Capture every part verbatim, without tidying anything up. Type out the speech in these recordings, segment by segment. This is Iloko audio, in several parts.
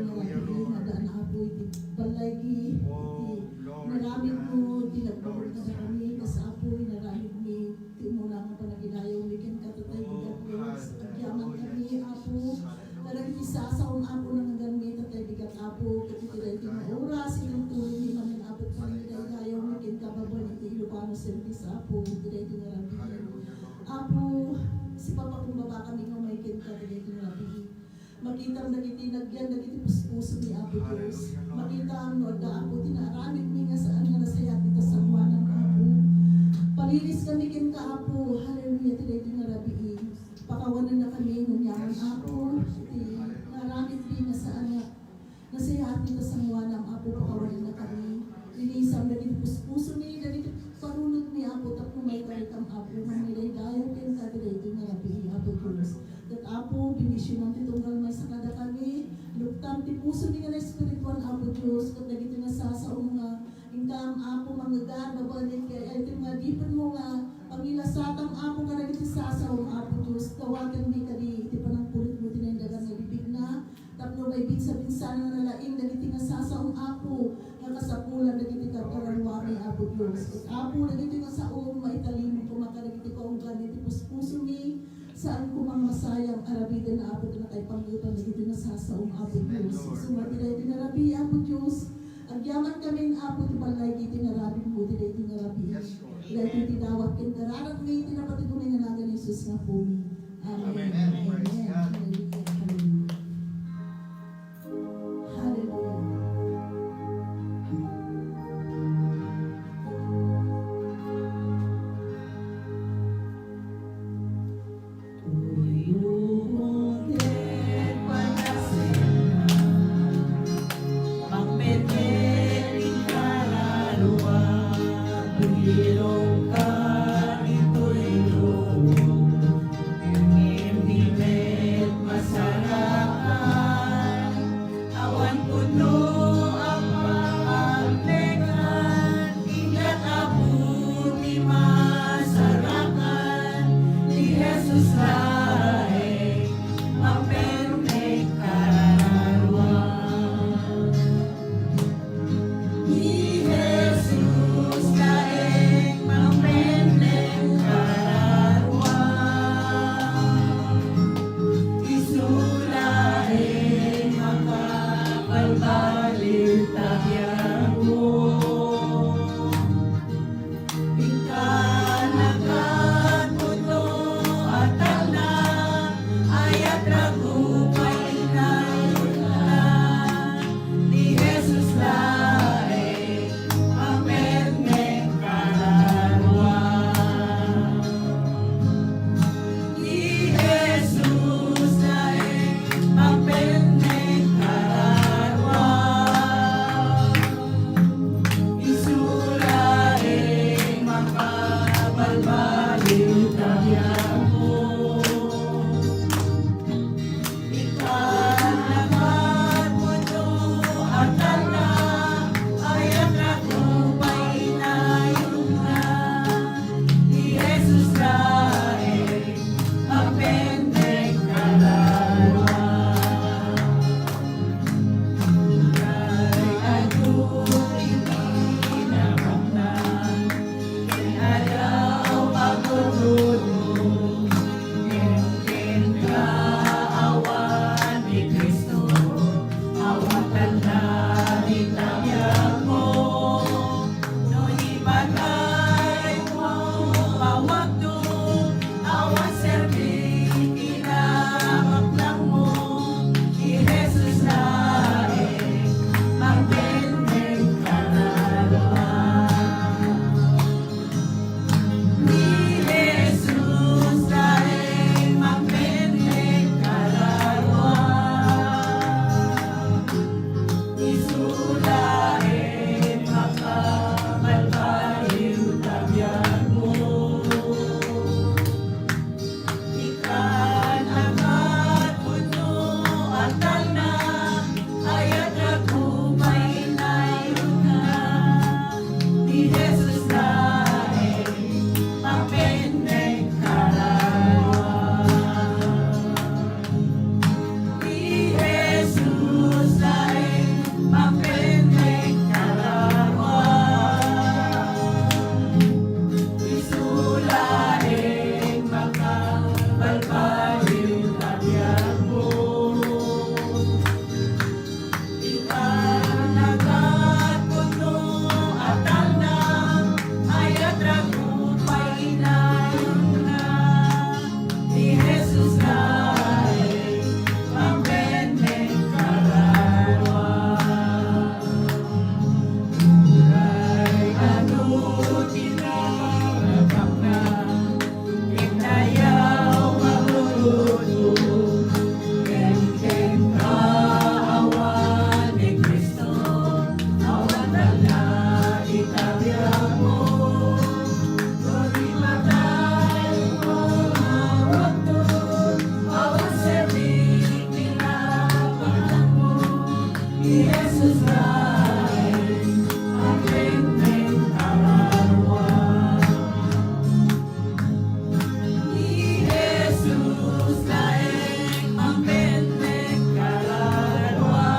Hallelujah, Lord. Nadaan, Apo, iti balay, iti inaramidmo, iti nagbabaga kadakami, kas, Apo, inaramidmi, iti umuna nga panagidayawmi kenka, Tatay, bigat, Lord. Agyamankami, Apo, kadagiti sasaom, Apo, nangnanganmi, Tatay, bigat, Apo, ket iti daytoy nga oras, iti tulongmi manen, Apo, panagidayawmi kenka, babaen iti Ilocano service, Apo, iti daytoy nga rabii. Apo, sipapakumbabakami nga umay kenka, iti daytoy nga rabii. Makitam dagiti nagyan dagiti puspusomi, Apo Dios. Makitam no adda, Apo, ti naaramidmi nga saan nga nasayaat ita sangoanam, Apo. Paliliskami kenka, Apo. Hallelujah, ti daytoy nga rabii. Pakawanennakami ngunyaman, Apo, ti naaramidmi nga saan nga nasayaat ita sangoanam, Apo. Pakawanennakami. Linisam dagiti puspusomi, dagiti panunotmi, Apo, tapno maikarikam, Apo, mangidaydayaw kenka ti daytoy nga rabii, Apo Dios. Ket, Apo, bendisionam ti tunggal maysa kadakami, luktam ti pusomi nga naespirituan, Apo Dios, ket dagiti nga sasaom nga inkam, Apo, mangngegad babaen iti ay-ayatem nga adipenmo nga pangilasatam, Apo, kadagiti sasaom, Apo Dios, dawatenmi kadi iti panangpulitmo ti naindagan nga bibigna, tapno maibinsa-binsanana laeng dagiti nga sasaom, Apo, nga kasapulan dagiti karkararuami, Apo Dios. Ket, Apo, dagiti nga saom, maitalimo koma kadagiti kaunggan iti puspusomi, saan koma nga masayang aramidenna, Apo, ta nakaipanggetan dagiti nga sasaom, Apo Dios. Isu nga ti daytoy nga rabii, Apo Dios, agyamankami, Apo, ti balay iti inaramidmo ti daytoy nga rabii. Daytoy ti dawat ken kararagmi iti napateg unay nga nagan ni Jesus nga Apomi. Amen. Amen. Praise God. Hallelujah. Hallelujah. Hallelujah. Ngem di met masarakan, awan pudno a paglekan, inggana Apo ti masarakan, ni Jesus laeng mapelmek kararua. Ni Jesus laeng mapelmek kararua. Isu laeng makabalbaliw ta biagmo. Inkanakan pudno a talna, ayat ragu pay inayonna. Ni Jesus laeng mapelmek kararua. Ni Jesus laeng mapelmek kararua. Jesus laeng, ang pengpeng kararua. Ni Jesus laeng, ang pengpeng kararua.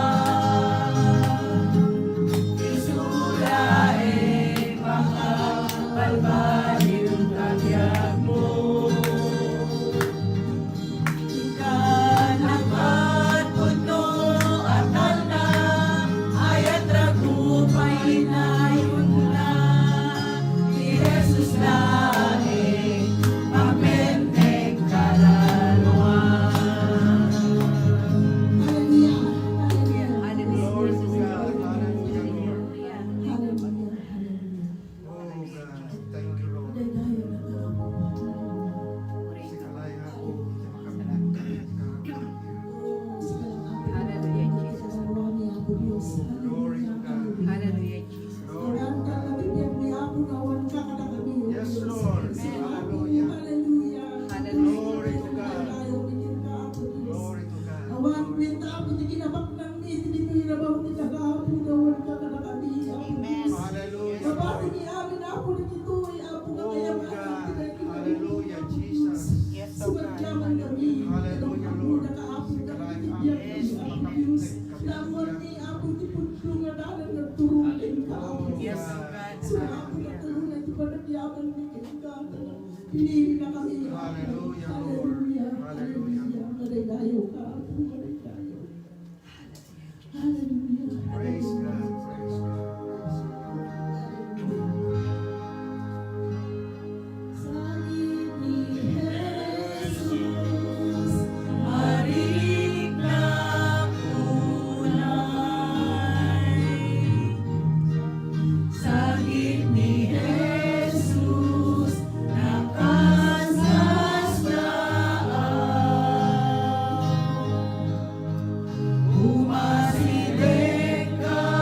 Isu laeng, makabalbaliw ta biagmo. Ika nagpatpudno a talna, ayat ragu pay inayonna. Ni Jesus laeng, mapenteg kararua. Hallelujah. Hallelujah. Hallelujah. Glory to God. Hallelujah, Lord. Hallelujah. Hallelujah. Oh God, thank you, Lord. Daydayaw na nga Apo. Sikalay nga Apo, iti makapinagkakit ka. Oh, sikalay nga Apo. Hallelujah, Jesus. Glory to God. Hallelujah, Jesus. Awan ka nga bibiag ni Apo nga awan ka kadakami. Yes, Lord. Hallelujah. Hallelujah. Glory to God. Daydayaw, bikin ka, Apo Dios. Glory to God. Awan kwenta, Apo, ti kinabaknang Iti ditoy rabaw ti daga, Apo, nga awan ka kadakami, Apo Dios. Hallelujah. Mabati ni amin, Apo, dagitoy, Apo, nga kayamanan ti daytoy nga Apo Dios. Sumadyaman kami. Hallelujah, Lord. Daka, Apo, dagiti biag, Apo Dios. Naammoan ni, Apo, ti pudno nga dalan nga agturong kenka, Apo Dios. Suna, Apo, nga tulongan ti panagyaman mi kenka. Pinili na kami, Apo. Hallelujah, Lord. Hallelujah. Hallelujah. Madaydayaw ka, Apo. Madaydayaw. Hallelujah. Praise God. Praise God. Praise God. Sakit ni Jesus, mariknak unay. Sakit ni Jesus, nakasasdaan. Umasideg ka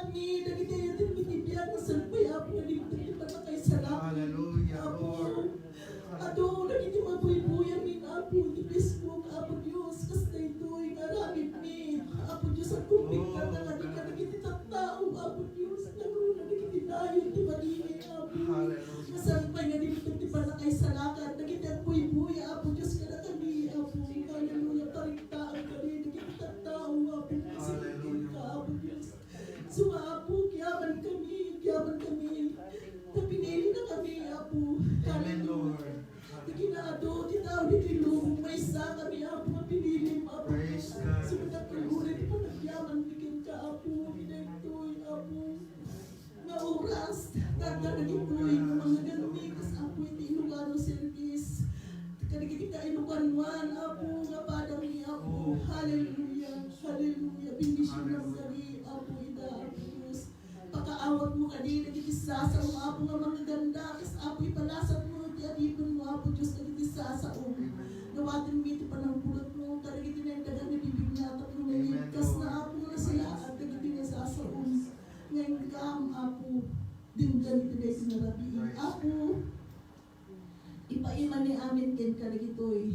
Kami, dagiti ayatenmi ti biag, nasalpay, Apo, nga dimteng ti pannakaisalakan. Hallelujah, Apo, Lord. Adu dagiti mabuybuyamin, Apo, ti Facebook, Apo Dios, kas daytoy nga aramidmi, Apo Dios, agkumbinkarna nga dika dagiti tattao, Apo Dios, nagruna dagiti dayon ti madingay, Apo. Hallelujah. Nasalpay nga dimteng ti pannakaisalakan, dagiti agbuybuya, Apo Dios, kadakami, Apo. Hallelujah. Pariktaen kami, dagiti tattao, Apo, nga Hallelujah. Apo Dios. Sumaapo, kiyaman kami, kiyaman kami. Ta pinili na kami, Apo. Amen, Lord. Ti kinaadu ti tao ditoy lubong, maysa kami, Apo, nga pinilim, Apo. Praise God. Sumadakkol unay ti panagyaman mi kenka, Apo, ditoy, Apo. Nga oras, tanda na ditoy, nga mga ganmi, kas Apo, iti Ilocano service. Kadagiti ka-Ilocanoan, Apo, nga padami, Apo. Oh. Hallelujah, hallelujah. Bendisyonam kami, Apo, ida, Apo Dios. Pakaawatmo kadi dagiti sasaom, Apo, nga mangaganda, kas Apo, ipalasatmo ti adipenmo, Apo Dios, dagiti sasaom. Amen. Dawatenmi ti panangpulotmo kadagiti naindagan nga bibigna, tapno Amen, maikasna, Lord. Apo, nga nasayaat dagiti nga sasaom. Nga inkam, Apo, dimgan iti daytoy nga rabii. Praise Apo, ipaimani amin kenka dagitoy.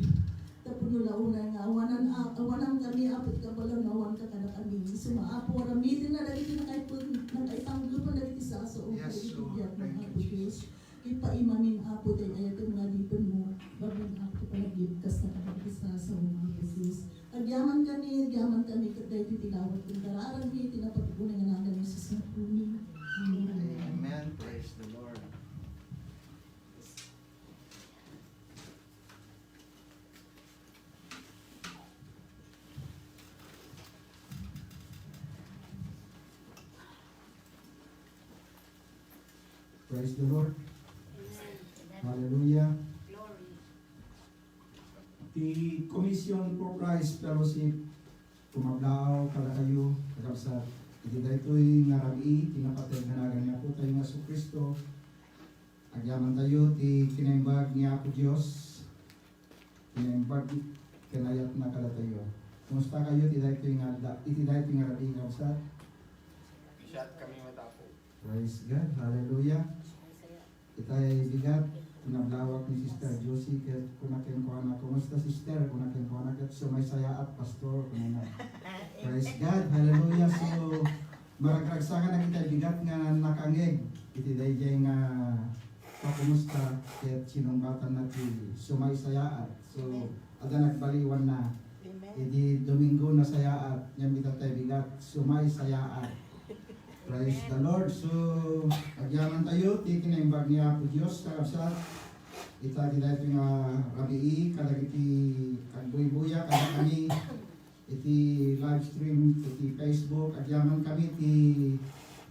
Tapno la unay nga awanan, a-, awanan kami, Apo, ti kabaelan nga awan ka kadakami. Sumaapo, aramiden na dagiti nakaipun-, nakaipanggepan dagiti sasaom Yes, kadagiti Lord. Biag, Thank you, Apo Dios. Jesus. Ipaimamin, Apo, ti ayaten nga adipenmo. Babaen, Apo, ti panagibkas na kadagiti sasaom, Apo Dios. Agyaman kami, agyaman kami, ket daytoy ti lawag ti kararagmi, ti napagpuna nga nagan ni Jesus nga pulong. Amen. Amen. Praise the Lord. Praise the Lord. Amen. Hallelujah. Glory. Ti Commission for Christ Fellowship, kumablaaw kadakayo, kakabsat, iti daytoy nga rabii, ti napateg nga nagan ni Apotayo nga Jesu-Cristo. Agyamantayo ti kinaimbag ni Apo Dios, kinaimbag ken ayatna kadatayo. Kumusta kayo ti daytoy nga adda, iti daytoy nga rabii, kabsat? Siat kami met, Apo. Praise God. Hallelujah. Itay bigat, kinablawak ni Sister Josie, ket kuna kenkuana, "Kumusta, Sister?" Kuna kenkuana, ket, "Sumaysayaat, Pastor," kunana. Praise God. Hallelujah. So, maragragsakan dagiti bigat nga nakangngeg iti daydiay nga pakumusta ket sinungbatanna ti sumaysayaat. So, adda nagbaliwanna. Amen. Idi Domingo, nasayaat, ngem ita tay bigat, sumaysayaat. Praise the Lord. So, agyamantayo ti kinaimbag ni Apo Dios, kakabsat. Ita ti daytoy nga rabii, kadagiti agbuybuya, kadakami. Iti live stream iti Facebook, agyaman kami ti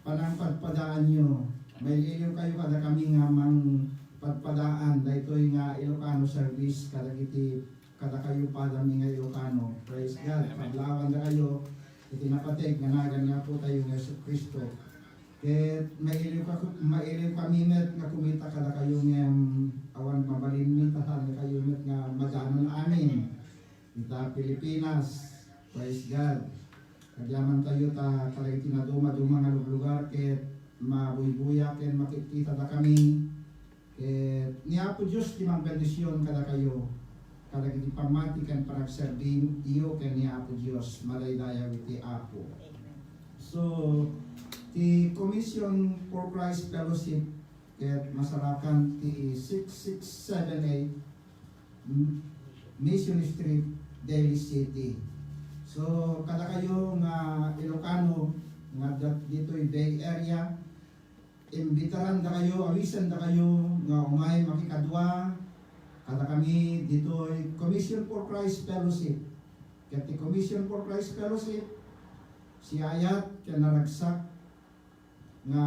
panangpadpadaanyo. Mailiwkayo kadakami nga mangpadpadaan daytoy nga Ilocano service kadagiti, kadakayo padami nga Ilocano. Praise God. Amen. Pablaawandakayo iti napateg nga nagan ni Apotayo nga Jesu-Cristo. Ket mailiw ka, mailiw kami met nga kumita kadakayo ngem awan mabalinmi ta saan kayo met nga madanon amin. Ita Pilipinas. Praise God. Agyamantayo ta kadagiti nadumaduma nga luglugar ket mabuybuya ken makitkitada kami. Ket ni Apo Dios ti mangbendision kadakayo, kadagiti pammati ken panagserbiyo ken ni Apo Dios. Madaydayaw iti Apo. Amen. So, ti Commission for Christ Fellowship ket masarakan ti six six seven eight M-, Mission Street, Daly City. So, kadakayo nga Ilocano nga adda ditoy Bay Area, imbitarandakayo, awisendakayo nga umay makikadua kadakami ditoy Commission for Christ Fellowship. Ket ti Commission for Christ Fellowship, siaayat ken naragsak nga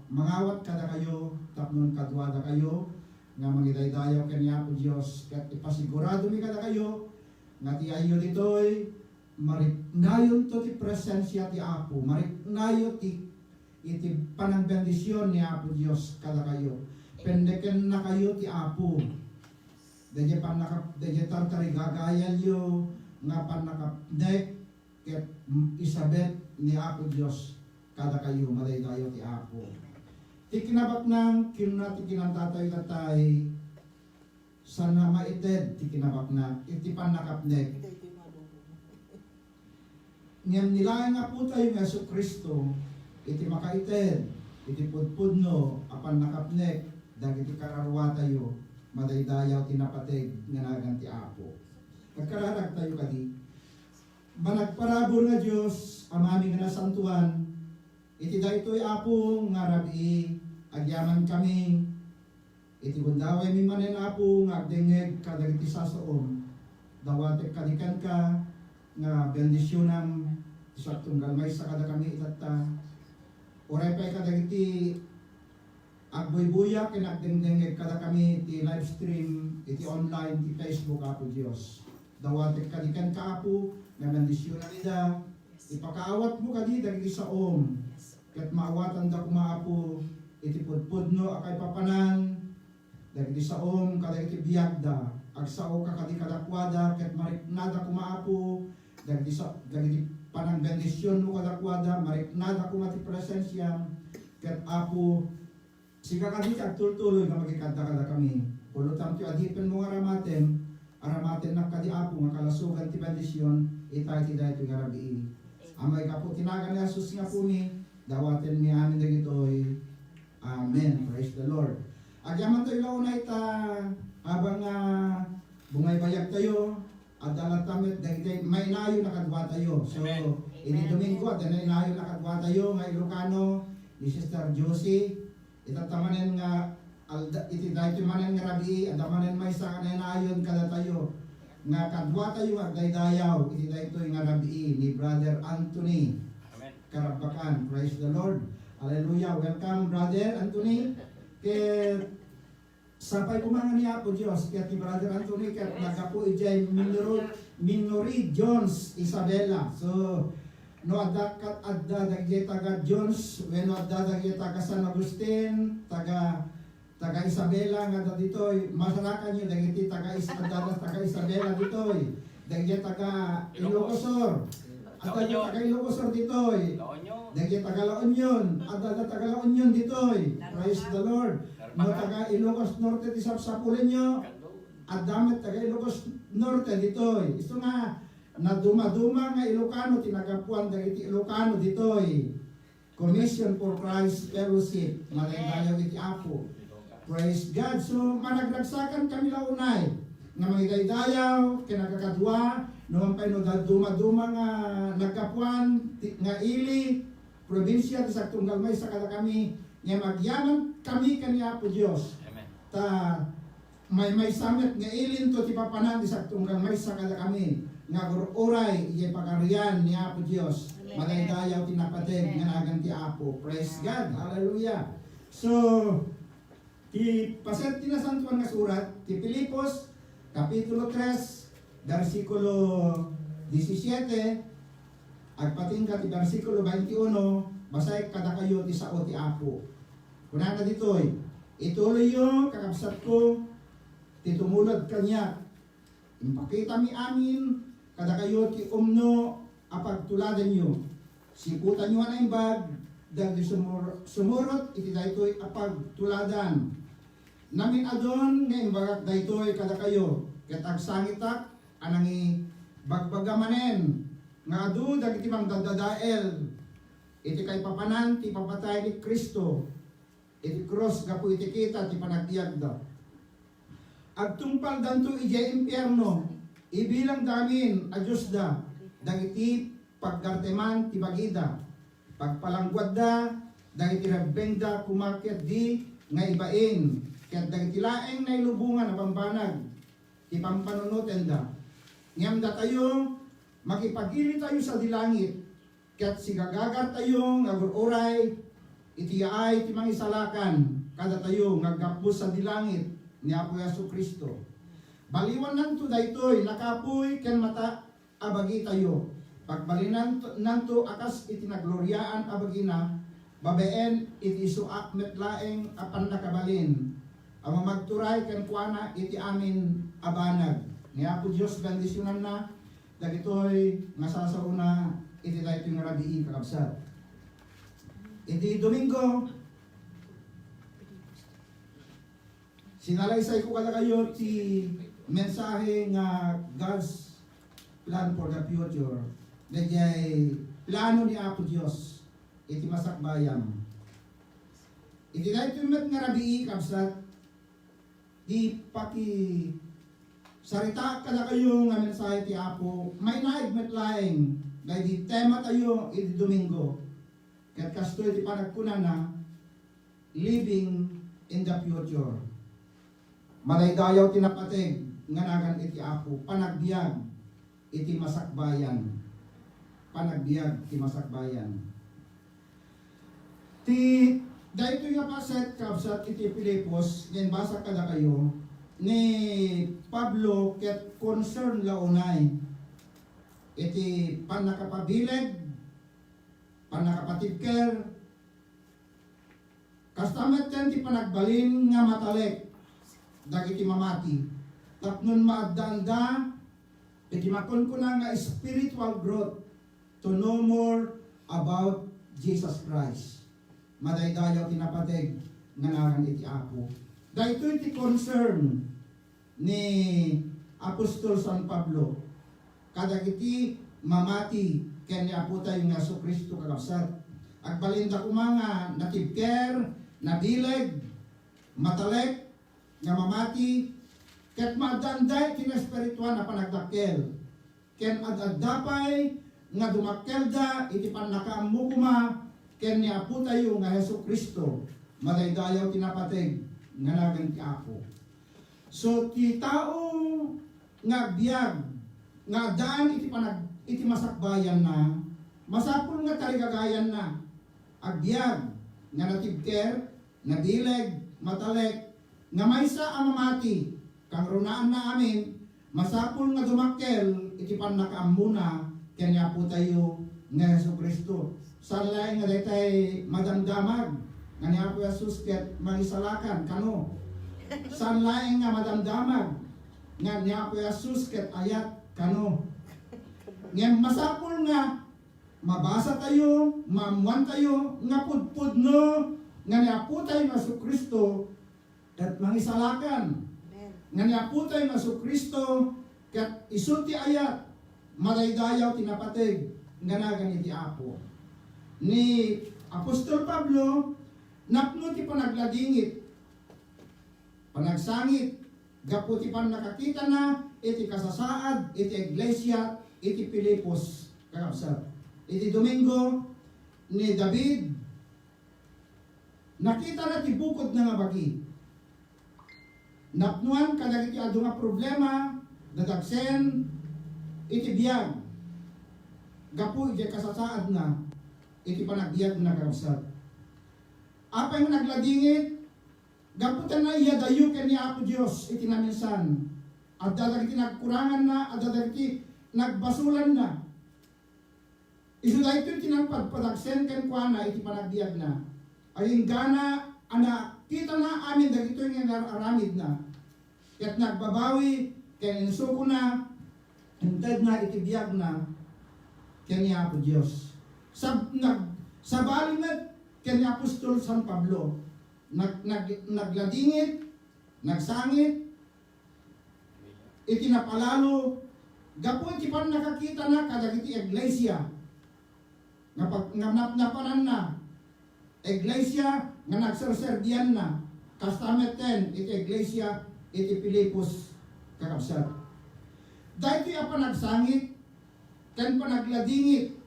mangawat kadakayo tapno kaduadakayo nga mangidaydayaw ken ni Apo Dios, ket ipasiguradomi kadakayo nga ti ayyo ditoy, mariknayonto ti presensia ti Apo, mariknayo ti, iti panangbendision ni Apo Dios kadakayo. Pendekennakayo ti Apo. Daydiay pannaka-, daydiay tartarigagayalyo nga pannakapnek ket isabet ni Apo Dios kadakayo, madaydayaw ti Apo. Ti kinabaknang, kinuna ti kinantatayo tatay, saan a maited ti kinabaknang iti pannakapnek. Ngem ni laeng Apotayo nga Jesu-Cristo iti makaited iti pudpudno a pannakapnek dagiti kararuatayo, madaydayaw ti napateg nga nagan ti Apo. Agkararagtayo kadi. Managparabur nga Dios, Amami nga nasantoan, iti daytoy, Apo, nga rabii, agyamankami iti gundawaymi manen, Apo, nga agdengngeg kadagiti sasaom. Dawatek kadi kenka nga bendisionam ti saktunggal maysa kadakami itatta. Uray pay kadagiti agbuybuya ken agdengdengngeg kadakami ti live stream iti online, ti Facebook, Apo Dios. Dawatek kadi kenka, Apo, nga bendisionam ida. Ipakaawatmo kadi dagiti saom, ket maawatanda koma, Apo, iti pudpudno a kaipapanan dagiti saom kadagiti biagda. Agsaoka kadi kadakuada, ket mariknada koma, Apo, dagiti sa-, dagiti panangbendisionmo kadakuada, mariknada koma ti presensiam, ket, Apo, sika kadi ti agtultuloy nga makikadda kadakami. Pulottam ti adipenmo nga aramatem, aramatennak kadi, Apo, nga kalasogan ti bendision ita iti daytoy nga rabii. Amay, gapu ti nagan ni Jesus nga Apumi, dawatenmi amin dagitoy. Amen. Praise the Lord. Agyamantayo la unay ta, habang, ah, bungaybayagtayo, adda latta met dagiti mainayon a kaduatayo. So, Amen. Iti Domingo, adda nainayon a kaduatayo nga Ilocano, ni Sister Josie. Itatta manen nga alda-, iti daytoy manen nga rabii, adda manen maysa nga nainayon kadatayo nga kaduatayo nga agdaydayaw iti daytoy nga rabii, ni Brother Anthony. Amen. Karabakan. Praise the Lord. Hallelujah. Welcome, Brother Anthony. Ket sapay koma nga ni Apo Dios ket ni Brother Anthony ket naggapu idiay Minoro-, Minorie Jones, Isabela. So, no adda kat-, adda dagiti taga Jones, wenno adda dagiti taga San Agustin, taga, taga Isabela nga adda ditoy, masarakanyo dagiti taga Is-, adda, adda taga Isabela ditoy, dagiti taga Ilocos Sur. Adda La Union. Taga Ilocos Sur ditoy. La Union. Dagiti taga La Union. Adda, adda taga La Union ditoy. Praise the Lord. No taga Ilocos Norte ti sapsapulenyo, adda met taga Ilocos Norte ditoy. Isu nga, nadumaduma nga Ilocano ti naggapuan dagiti Ilocano ditoy. Commission for Christ Fellowship, madaydayaw iti Apo. Praise God. So, managragsakan kami la unay nga mangidaydayaw ken agkakadua, numan pay no da-, dumaduma nga naggapuan ti, nga ili, probinsia ti sagtunggal maysa kadakami, nga agyaman kami ken ni Apo Dios. Amen. Ta maymaysa met nga ilinto ti papanan ti sagtunggal maysa kadakami nga agur-uray idiay Pagarian ni Apo Dios. Amen. Madaydayaw ti napateg nga nagan ti Apo. Praise God. Hallelujah. So, ti paset ti Nasantoan nga Surat, ti Filipos, Kapitulo tres, bersikulo disisiete, agpatingga ti bersikulo baintiuno, basaek kadakayo ti sao ti Apo. Kunana ditoy, "Ituloyyo, kakabsatko, ti tumulod kaniak. Impakitami amin kadakayo ti umno a pagtuladanyo. Siputanyo a naimbag dagiti sumur-, sumurot iti daytoy a pagtuladan. Namin-adun nga imbagak daytoy kadakayo, ket agsangitak a nangibagbaga manen nga adu dagiti mangdaddadael iti kaipapanan ti ipapatay ni Cristo iti krus gapu iti kita ti panagbiagda. Agtungpaldanto idiay impierno, ibilangda amin a diosda dagiti paggarteman ti bagida. Pagpalangguadda dagiti rebbengda koma ketdi nga ibain, ket dagiti laeng nailubongan a bambanag ti pampanunotenda. Ngem datayo, makipagilitayo sadi langit, ket sigagagartayo nga agur-uray iti yaay ti Mangisalakan kadatayo nga aggapu sadi langit, ni Apo Jesu-Cristo. Baliwannanto daytoy nakapuy ken mata a bagitayo. Pagbalinanto a kas iti nagloriaan a bagina, babaen iti isuak met laeng a pannakabalin a mamagturay kenkuana iti amin a banag. Ni Apo Dios bendisionanna dagitoy nga sasaona iti daytoy nga rabii, kakabsat. Iti Domingo, sinalaysayko kadakayo ti mensahe nga God's Plan for the Future. Daydiay plano ni Apo Dios iti masakbayan. Iti daytoy met nga rabii, kabsat, ti pakisaritaak kadakayo nga mensahe ti Apo, mainaig met laeng daydi tema tayo iti Domingo. Ket kastoy ti panagkunana, "Living in the future." Madaydayaw ti napateg nga nagan iti Apo, panagbiag iti masakbayan. Panagbiag ti masakbayan. Ti daytoy nga paset, kabsat, iti Filipos nga inbasa kadakayo ni Pablo ket concern la unay iti pannakapabileg, pannakapatibker, kasta metten ti panagbalin nga matalek dagiti mamati, tapno maaddaanda iti makunkuna nga spiritual growth to know more about Jesus Christ. Madaydayaw ti napateg nga nagan iti Apo. Daytoy ti concern ni Apostol San Pablo kadagiti mamati ken ni Apotayo nga Jesu-Cristo, kakabsat. Agbalinda koma nga natibker, nabileg, matalek nga mamati, ket maaddaanda iti naespirituan a panagdakkel, ken ad-adda pay nga dumakkelda iti pannakaammo koma ken ni Apotayo nga Jesu-Cristo. Madaydayaw ti napateg nga nagan ti Apo. So, ti tao nga agbiag nga addaan iti panag-, iti masakbayanna, masapul nga tarigagayanna. Agbiag nga natibker, nabileg, matalek, nga maysa a mamati, kangrunaanna amin, masapul nga dumakkel iti pannakaammona ken ni Apotayo nga Jesu-Cristo. Saan laeng nga daytay madamdamag nga ni Apo Jesus ket mangisalakan kano. Saan laeng nga madamdamag nga ni Apo Jesus ket ayat kano. Ngem masapul nga mabasa tayo, maammuan tayo nga pudpudno nga ni Apo tayo nga Jesu-Cristo ket mangisalakan. Amen. Nga ni Apo tayo nga Jesu-Cristo ket isu ti ayat, madaydayaw ti napateg nga nagan iti Apo. Ni Apostol Pablo, napno ti panagladingit, panagsangit, gapu ti pannakakitana iti kasasaad iti iglesia iti Filipos, kakabsat. Iti Domingo ni David, nakitana ti bukodna nga bagi. Napnoan kadagiti adu nga problema, dadagsen iti biag, gapu iti kasasaadna iti panagbiagna, kakabsat. Apay nga nagladingit? Gapu ta naiyadayo ken ni Apo Dios iti naminsan. Adda dagiti nagkuranganna, adda dagiti nagbasolanna. Isu daytoy ti nagpadpadagsen kenkuana iti panagbiagna. Agingga a nakitana amin dagitoy nga inar-aramidna. Ket nagbabawi ken insukona, intedna iti biagna ken ni Apo Dios. Sab-, nag-, sabali met ken ni Apostol San Pablo. Nag-, nag-, nagladingit, nagsangit iti napalalo gapu iti pannakakitana kadagiti iglesia nga pag-, nga napnapananna, iglesia nga nagserserbianna, kasta metten iti iglesia iti Filipos, kakabsat. Daytoy a panagsangit ken panagladingit,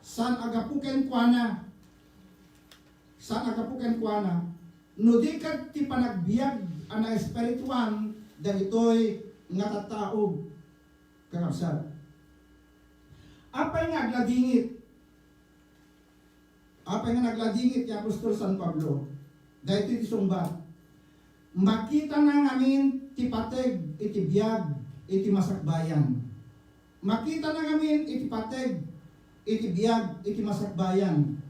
saan a gapu kenkuana, saan a gapu kenkuana, no di ket ti panagbiag a naespirituan dagitoy nga tattao, kakabsat. Apay nga agladingit? Apay nga nagladingit ni Apostol San Pablo? Daytoy ti sungbat. Makitana ngamin ti pateg iti biag iti masakbayan. Makitana ngamin iti pateg iti biag iti masakbayan.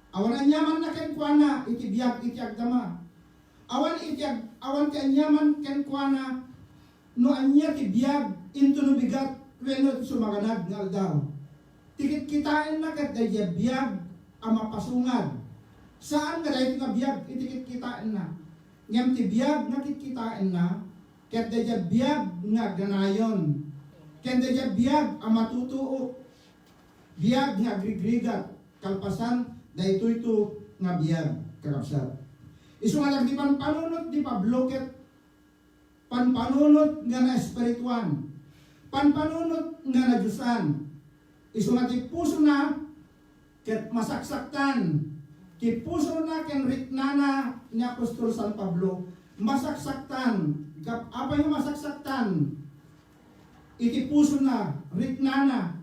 Awan aniamanna kenkuana iti biag iti agdama. Awan iti ag-, awan ti aniaman kenkuana no ania ti biag, intono bigat wenno iti sumaganad nga aldaw. Ti kitkitaenna ket daydiay biag a mapasungad. Saan nga daytoy nga biag iti kitkitaenna. Ngem ti biag nga kitkitaenna, ket daydiay biag nga agnanayon. Ken daydiay biag a matutuok. Biag nga agrigrigat, kalpasan daytoyto nga biag, kakabsat. Isu nga dagiti panpanunot ni Pablo ket panpanunot nga naespirituan, panpanunot nga nadiosan. Isu nga ti pusona ket masaksaktan. Ti pusona ken riknana ni apostol San Pablo, masaksaktan. Gap-, apay nga masaksaktan iti pusona, riknana?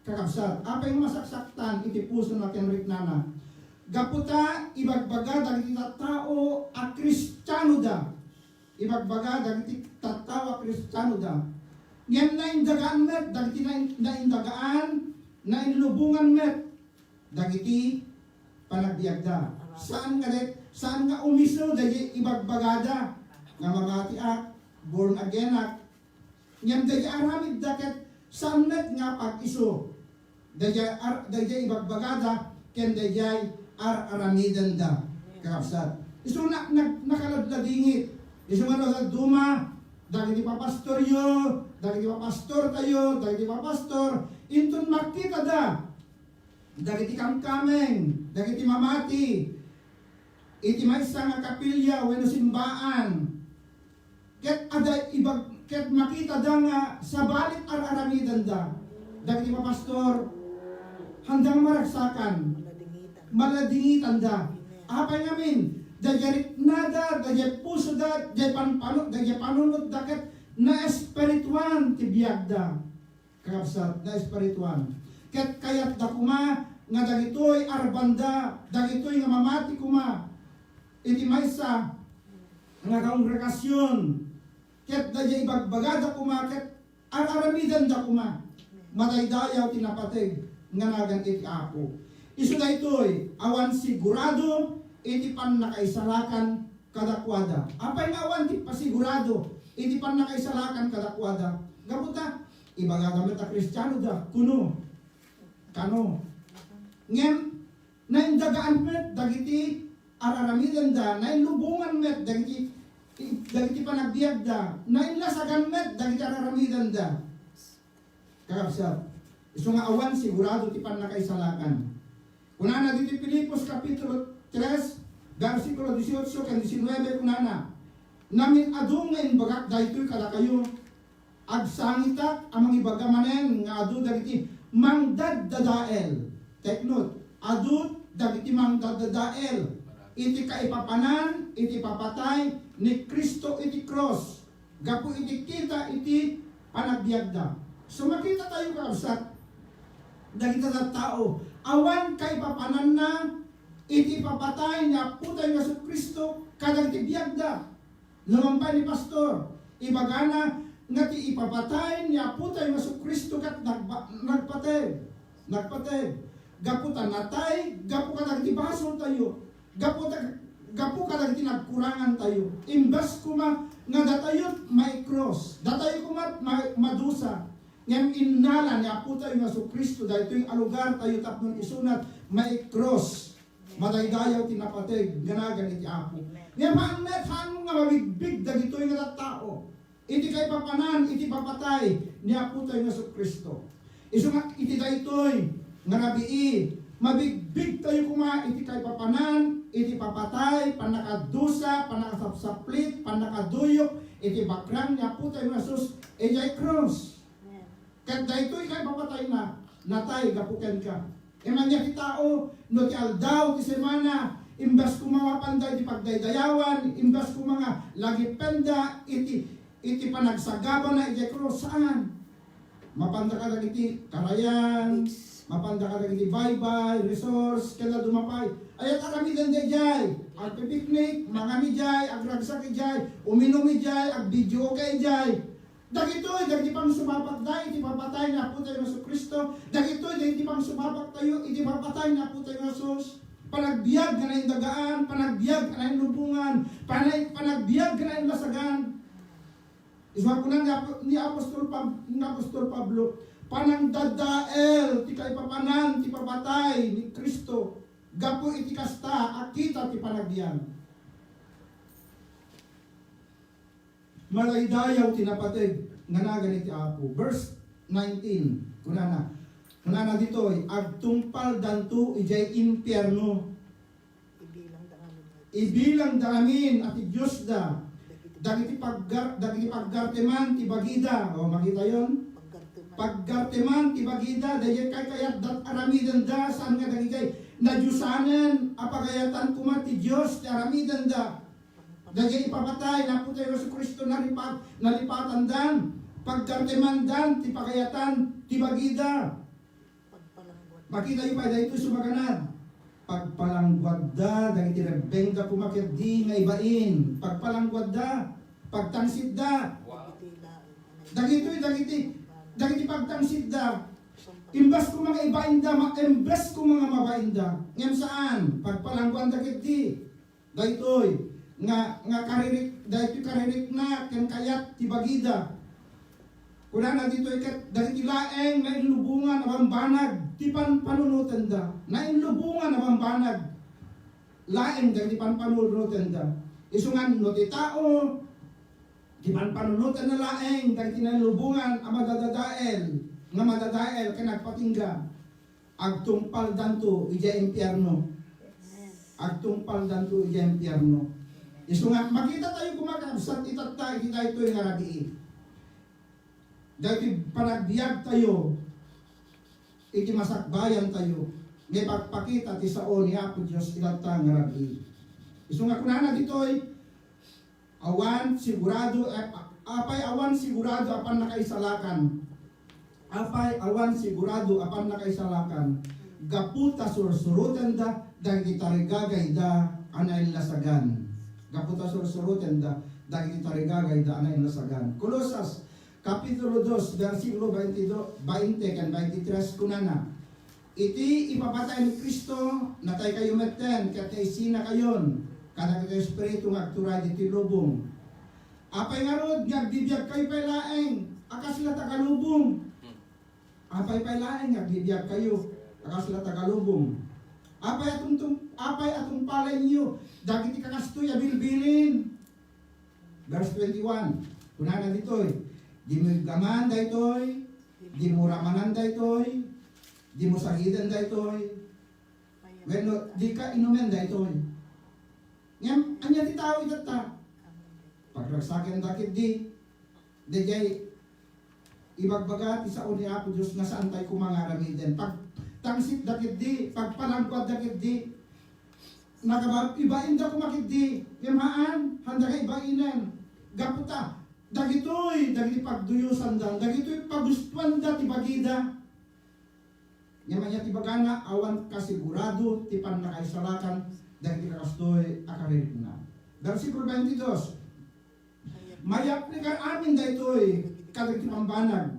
Kakabsat, apay nga masaksaktan iti pusona ken riknana? Gapu ta ibagbaga dagiti tattao a Kristianoda. Ibagbaga dagiti tattao a Kristianoda. Ngem naindagaan met dagiti nain-, naindagaan, nainlubongan met dagiti panagbiagda. Saan nga det-, saan nga umiso dagiti ibagbagada nga mamatiak, born againak, ngem daydiay aramidda ket saan met nga pag-isu. Daydiay ar-, daydiay ibagbagada ken daydiay ar-aramidenda, kakabsat. Isu na-, nag-, nakaladladingit. Isu nga no dadduma, dagiti papastoryo, dagiti papastortayo, dagiti papastor, inton makitada dagiti kamkameng, dagiti mamati iti maysa nga kapilya wenno simbaan, ket adda ibag-, ket makitada nga sabali ti ar-aramidenda dagiti mapastor, haanda nga maragsakan, maladingitanda. Apay ngamin? Daydiay riknada, daydiay pusoda, daydiay panpano-, daydiay panunotda ket naespirituan ti biagda. Kakabsat, naespirituan. Ket kayatda koma nga dagitoy arbanda, dagitoy nga mamati koma iti maysa nga kongregasion, ket daydiay ibagbagada koma ket ar-aramidenda koma. Madaydayaw ti napateg nga nagan iti Apo. Isu daytoy, awan sigurado iti pannakaisalakan kadakuada. Apay nga awan ti pasigurado iti pannakaisalakan kadakuada? Gapu ta ibagada met a Kristianoda, kuno, kano. Ngem naindagaan met dagiti ar-aramidenda, nainlubongan met dagiti, dagiti panagbiagda, nainlasagan met dagiti ar-aramidenda. Kakabsat, isu nga awan sigurado ti pannakaisalakan. Kunana ditoy Filipos Kapitulo tres, bersikulo dieciocho ken diecinueve, kunana, "Namin-adu nga imbagak daytoy kadakayo, agsangitak a mangibaga manen nga adu dagiti mangdaddadael." Take note, adu dagiti mangdaddadael iti kaipapanan iti papatay ni Cristo iti krus. Gapu iti kita iti panagbiagda. So, makitatayo, kakabsat, dagiti tattao, awan kaipapananna iti papatay ni Apotayo Jesu-Cristo kadagiti biagda. Numan pay ni pastor, ibagana nga ti ipapatay ni Apotayo Jesu-Cristo ket nagpa-, nagpateg. Nagpateg. Gapu ta natay, gapu kadagiti basoltayo. Gapu ta, gapu kadagiti nagkurangantayo. Imbes koma nga datayo maikrus, datayo koma ma-, madusa. Ngem innala ni Apotayo nga Jesu-Cristo daytoy a lugartayo tapno isuna maikrus. Madaydayaw ti napateg nga nagan iti Apo. Ngem haan met, haan nga mabigbig dagitoy nga tattao iti kaipapanan iti papatay ni Apotayo nga Jesu-Cristo. Isu nga iti daytoy nga rabii, mabigbigtayo koma iti kaipapanan iti papatay, pannakadusa, pannakasapsaplit, pannakaduyok iti bakrang ni Apotayo nga Jesus idiay krus. Amen. Ket daytoy kaipapatayna, natay gapu kenka. Imanyak ti tao, no ti aldaw ti semana, imbes koma mapanda iti pagdaydayawan, imbes koma nga lagipenda iti, iti panagsagabana iti krus, saan? Mapanda kadagiti karayan, mapanda kadagiti baybay, resorts, ken dadduma pay. Aya ti aramidenda idiay, agpipiknik, mangan idiay, agragsak idiay, uminum idiay, agvideoke idiay. Dagitoy, dagiti pangsumapatda iti papatay ni Apotayo Jesu-Cristo. Dagitoy, dagiti pangsumapatda iti papatay ni Apotayo Jesus. Panagbiag nga naindagaan, panagbiag nga nainlubongan, panag-, panagbiag nga nainlasagan. Isu nga kuna ni Apo-, ni Apostol Pab-, ni Apostol Pablo, panangdadael ti kaipapanan ti papatay ni Cristo. Gapu iti kasta, a kita ti panagbiag. Madaydayaw ti napateg nga nagan iti Apo. Verse nineteen, kunana, kunana ditoy, "Agtungpaldanto idiay impierno." Ibilangda ngamin a ti Diosda. Dagiti paggar-, dagiti paggarteman ti bagida. O, makitayon? Paggarteman. Paggarteman ti bagida, daydiay kaykayatda aramidenda, saan nga dagiti nadiosanen a pagayatan koma ti Dios ti aramidenda. Daydiay ipapatay ni Apo tayo Jesu-Cristo, nalipat-, nalipatandan, paggartemandan ti pagayatan ti bagida. Makitayo pay daytoy sumaganad. Pagpalangguadda dagiti rebbengda koma ketdi nga ibain. Pagpalangguadda, pagtangsitda. Wow. Dagitoy, dagiti, dagiti pagtangsitda. Imbes koma nga ibainda, ma-, imbes koma nga mabainda. Ngem saan, pagpalangguanda ketdi. Daytoy nga, nga karirik-, daytoy karirikna ken kayat ti bagida. Kunana ditoy ket, dagiti laeng nainlubongan a bambanag ti panpanunotenda. Nainlubongan a bambanag laeng dagiti panpanunotenda. Isu nga no ti tao, ti panpanunotenna laeng dagiti nainlubongan a madadadael, nga madadael ken agpatingga. Agtungpaldanto idiay impierno. Agtungpaldanto idiay impierno. Isu nga, makita tayo kumakabsat itatta iti daytoy nga rabii. Daytoy panagbiag tayo, iti masakbayan tayo, nga ipagpakita ti sao ni Apo Dios itatta nga rabii. Isu nga kunana ditoy, Awan sigurado, eh, a-, apay awan sigurado a pannakaisalakan? Apay awan sigurado a pannakaisalakan? Gapu ta sursurotenda dagiti tarigagayda a nainlasagan. Gapu ta sursurotenda dagiti tarigagayda a nainlasagan. Colosas, Kapitulo dos, bersikulo baintido, bainte ken baintitres, kunana, Iti ipapatay ni Cristo, nataykayo metten ket naisinakayon kadagiti espiritu nga agturay ditoy lubong. Apay ngarud nga agbibiagkayo pay laeng a kasla taga lubong? Apay pay laeng nga agbibiagkayo a kasla taga lubong? Apay a tumtum-, apay a tungpalenyo dagiti kakastoy a bilbilin? Verse twenty-one, kunana ditoy, "Dimo iggaman daytoy, dimo ramanan daytoy, dimo sagiden daytoy, wenno dika inumen daytoy." Ngem, ania ti tao itatta? Pagragsakenda ketdi, daydiay ibagbaga ti sao ni Apo Dios nga saantayo koma nga aramiden. Pagtangsitda ketdi, pagpalangguadda ketdi, nakaba-, ibainda koma ketdi, ngem haan, haanda nga ibainen. Gapu ta, dagitoy, dagiti pagduyosanda, dagitoy pagustoanda ti bagida. Ngem ania ti bagana, awan kasigurado ti pannakaisalakan dagiti kakastoy a karirikna. Bersikulo twenty-two, Mayaplikan amin daytoy kadagiti bambanag.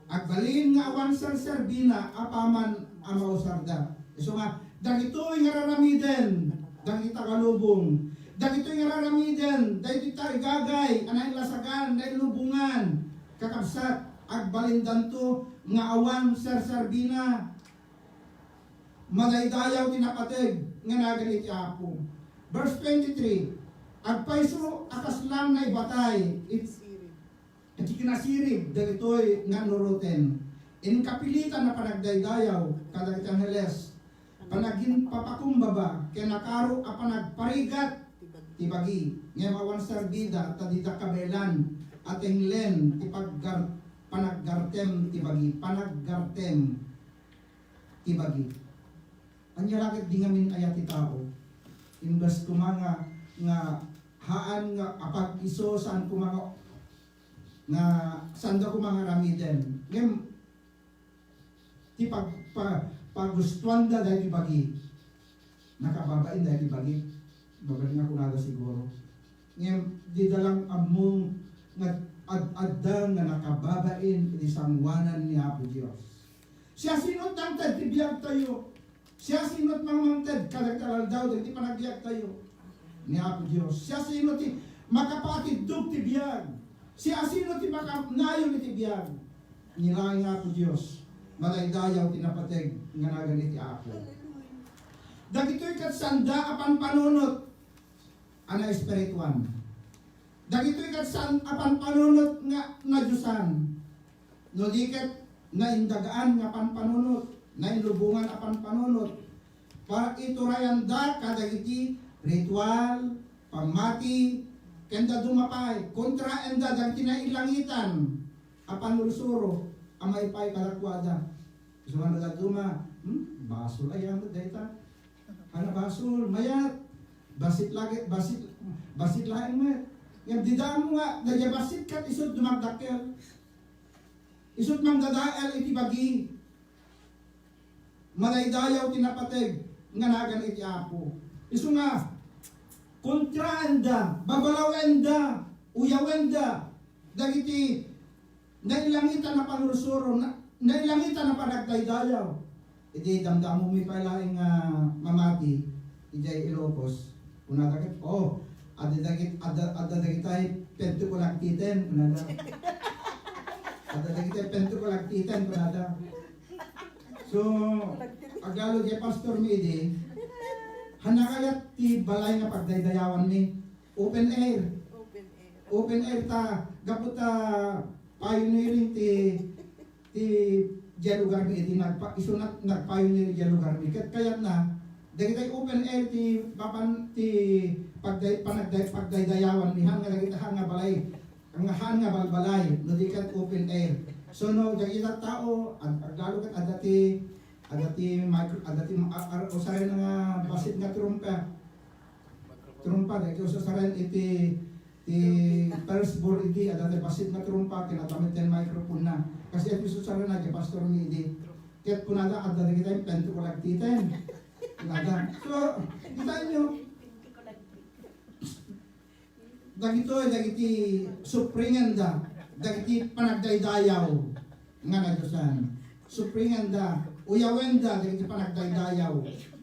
Agbalin nga awan serserbina apaman a mausarda. Isu nga, dagitoy nga raramiden dagiti taga lubong. Dagitoy nga raramiden dagiti tarigagay a nainlasagan, nainlubongan. Kakabsat, agbalindanto nga awan serserbina. Madaydayaw ti napateg nga nagan iti Apo. Verse twenty-three, agpayso a kasla naibatay it-, iti kinasirib dagitoy nga annuroten. Inkapilitan a panagdaydayaw kadagiti angheles, panaginpapakumbaba, ken nakaro a panagparigat ti bagi. Ngem awan serbida ta dida kabaelan a tenglen ti paggar-, panaggartem ti bagi, panaggartem ti bagi. Ania la ketdi ngamin aya ti tao? Imbes koma nga, nga haan nga apag-iso, saan koma nga, nga saanda koma nga aramiden. Ngem, ti pag-, pa-, pagustuanda daydi bagi. Nakababain daydi bagi. Babaen nga kunada siguro. Ngem, dida lang ammo nga ad-, adda nga nakababain iti sangoanan ni Apo Dios. Siasino ti mangted ti biagtayo? Siasino ti mangted kadagiti aldaw dagiti panagbiagtayo? Ni Apo Dios. Siasino ti makapatiddog ti biag? Siasino ti makanayon iti biag? Ni laeng nga Apo Dios, madaydayaw ti napateg nga nagan iti Apo. Dagitoy ket saanda a panpanunot a naespirituan. Dagitoy ket saan a panpanunot nga nadiosan. No di ket naindagaan nga panpanunot, nainlubongan a panpanunot, para iturayanda kadagiti ritual, pammati, ken dadduma pay, kontraenda dagiti nailangitan a pannursuro a maipaay kadakuada. Isu nga dadduma, hmm, basol aya met dayta. Ania basol, mayat. Bassit lagi, bassit, bassit laeng met. Ngem dida ammo nga, daydiay bassit ket isut dumagdakkel. Isut mangdadael iti bagi. Madaydayaw ti napateg nga nagan iti Apo. Isu nga, kontraenda, babalawenda, uyawenda, dagiti nailangitan a pannursuro, na-, nailangitan a panagdaydayaw. Iti damdamomi pay laeng nga mamati, idiay Ilocos, kunada ket, "Oh, adda dagit-, adda, adda dagitay pento ko lagtiten," kunada. "Adda dagitay pento ko lagtiten," kunada. So, aglalo diay Pastor Midi, ania kayat ti balay nga pagdaydayawanmi? Open air. Open air. Open air ta, gapu ta pioneering ti, ti diay lugarmi, iti nagpa-, isu na, nagpioneer diay lugarmi. Ket kayatna, dagitay open air ti papan-, ti pagday-, panagday-, pagdaydayawanmi, haan nga dagita, haan nga balay, nga haan nga balbalay, no di ket open air. So, no, dagita tao, ag-, aglalo ket adda ti, adda ti micro-, adda ti ma-, ar-, ar-, usaren nga bassit nga trumpa. Trumpa, dagiti usaren iti, ti first ball idi, adda ti bassit nga trumpa, kinatamitan ti microphone na. Kasi iti usaren na, ti pastor mi idi. Ket kunada, adda dagiti pento ko lagtiten. Kunada. So, kitaenyo, dagitoy, dagiti supringenda, dagiti panagdaydayaw nga nadiosan. Supringenda, uyawenda, dagiti panagdaydayaw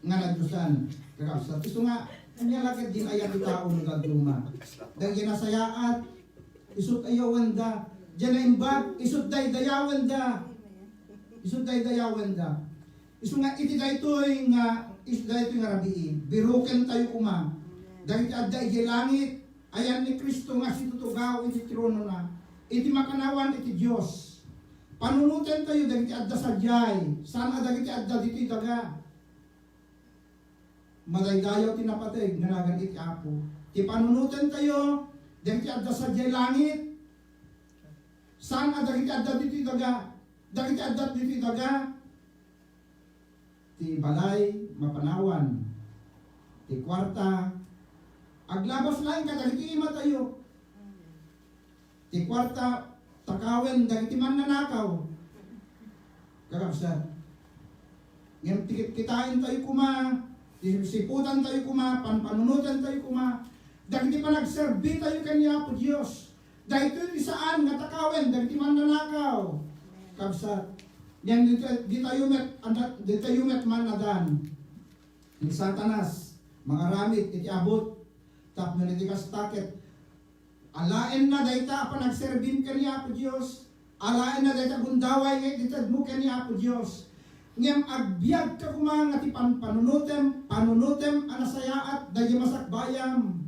nga nadiosan. Kakabsat, isu nga, ania la ket din-ayat ti tao no dadduma. Dagiti nasayaat, isut uyawenda. Diay naimbag, isut daydayawenda. Isut daydayawenda. Isu nga iti daytoy nga, isu daytoy nga rabii, birukentayo koma dagiti adda idiay langit, ayan ni Cristo nga situtugaw iti tronona, iti makannawan iti Dios. Panunotentayo dagiti adda sadiay, saan a dagiti adda ditoy daga. Madaydayaw ti napateg nga nagan iti Apo. Ti panunotentayo dagiti adda sadiay langit, saan a dagiti adda ditoy daga. Dagiti adda ditoy daga, ti balay, mapanawan. Ti kuarta, aglabas laeng kadagiti imatayo. Ti kuarta, takawen dagiti mannanakaw. Kakabsat. Ngem ti kitkitaentayo koma, ti sipsiputantayo koma, panpanunotentayo koma, dagiti panagserbitayo ken ni Apo Dios. Daytoy ti saan nga takawen dagiti mannanakaw. Kabsat, ngem dita-, ditayo met, anda-, ditayo met mannadan ni Satanas, mangaramid iti abut, tapno iti kasta ket alaenna dayta a panagserbim ken ni Apo Dios, alaenna dayta gundaway nga itedmo ken ni Apo Dios. Ngem agbiagka koma nga ti panpanunotem, panunotem a nasayaat daydi masakbayam.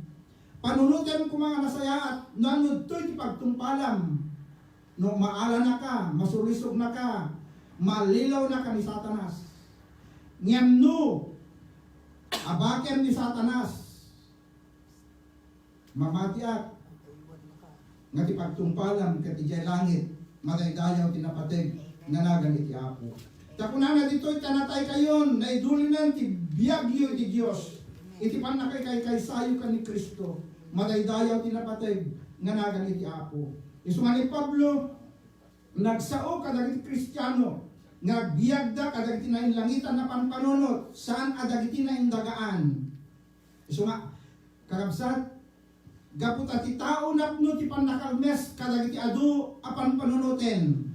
Panunotem koma nga nasayaat no anudtoy ti pagtungpalam. No maalanaka, masurisugnaka, mallilawnaka ni Satanas. Ngem no abakem ni Satanas, mamatiak nga ti pagtungpalam ket idiay langit, madaydayaw ti napateg nga nagan iti Apo. Ta kunana ditoy, ta nataykayon, naidulinen ti biagyo iti Dios, iti pannakaikaykaysayo ken ni Cristo, madaydayaw ti napateg nga nagan iti Apo. Isu nga ni Pablo, nagsao kadagiti Kristiano nga agbiagda kadagiti nainlangitan a panpanunot, saan a dagiti naindagaan. Isu nga, kakabsat, gapu ta ti tao napno ti pannakalmes kadagiti adu a panpanunoten.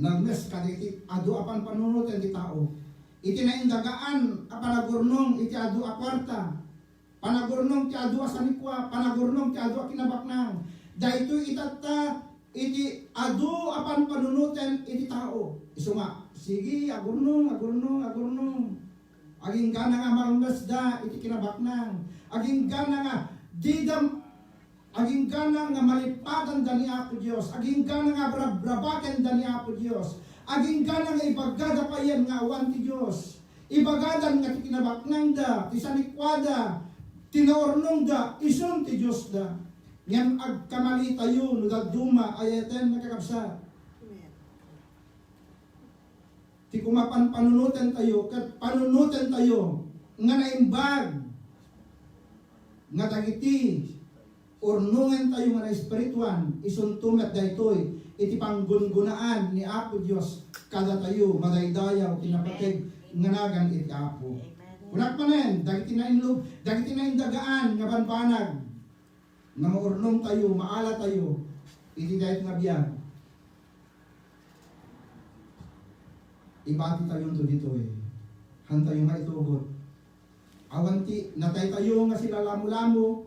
Nalmes kadagiti adu a panpanunoten ti tao. Iti naindagaan a panagurnong iti adu a kuarta, panagurnong ti adu a sanikua, panagurnong ti adu a kinabaknang. Daytoy itatta iti adu a panpanunoten iti tao. Isu nga, sige, agurnong, agurnong, agurnong. Aginggana nga marmesda iti kinabaknang. Aginggana nga dida, aginggana nga malipadanda ni Apo Dios. Aginggana nga rabrabakenda ni Apo Dios. Aginggana nga ibagada payen nga awan ti Dios. Ibagadan nga ti kinabaknangda, ti sanikuada, ti naurnongda, isun ti Diosda. Ngem agkamali tayo no dadduma, ay-ayaten, kakabsat. Amen. Ti kumapan panunoten tayo, ket panunoten tayo nga naimbag nga dagiti urnongen tayo nga naespirituan, isunto met daytoy iti panggungunaan ni Apo Dios kadatayo, madaydayaw ti napateg nga nagan iti Apo. Amen. Kunak manen, dagiti nainlog, dagiti naindagaan nga banbanag, nga maurnong tayo, maala tayo, iti dayta nga biag. Ibati tayo nto ditoy. Hantayo nga itugot. Awan ti natay tayo nga silalamulamo,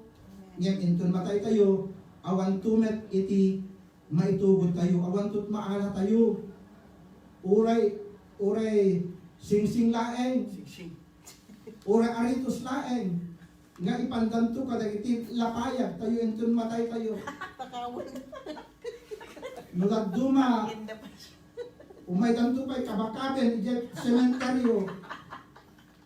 ngem inton matay tayo, awan to met iti maitugot tayo, awan to maala tayo. Uray, uray singsing laeng. Singsing. Uray aritos laeng. Nga ipandanto kadagiti lapayag tayo inton matay tayo. Takawan. No dadduma, umaydanto pay kabakaben idiay sementeryo.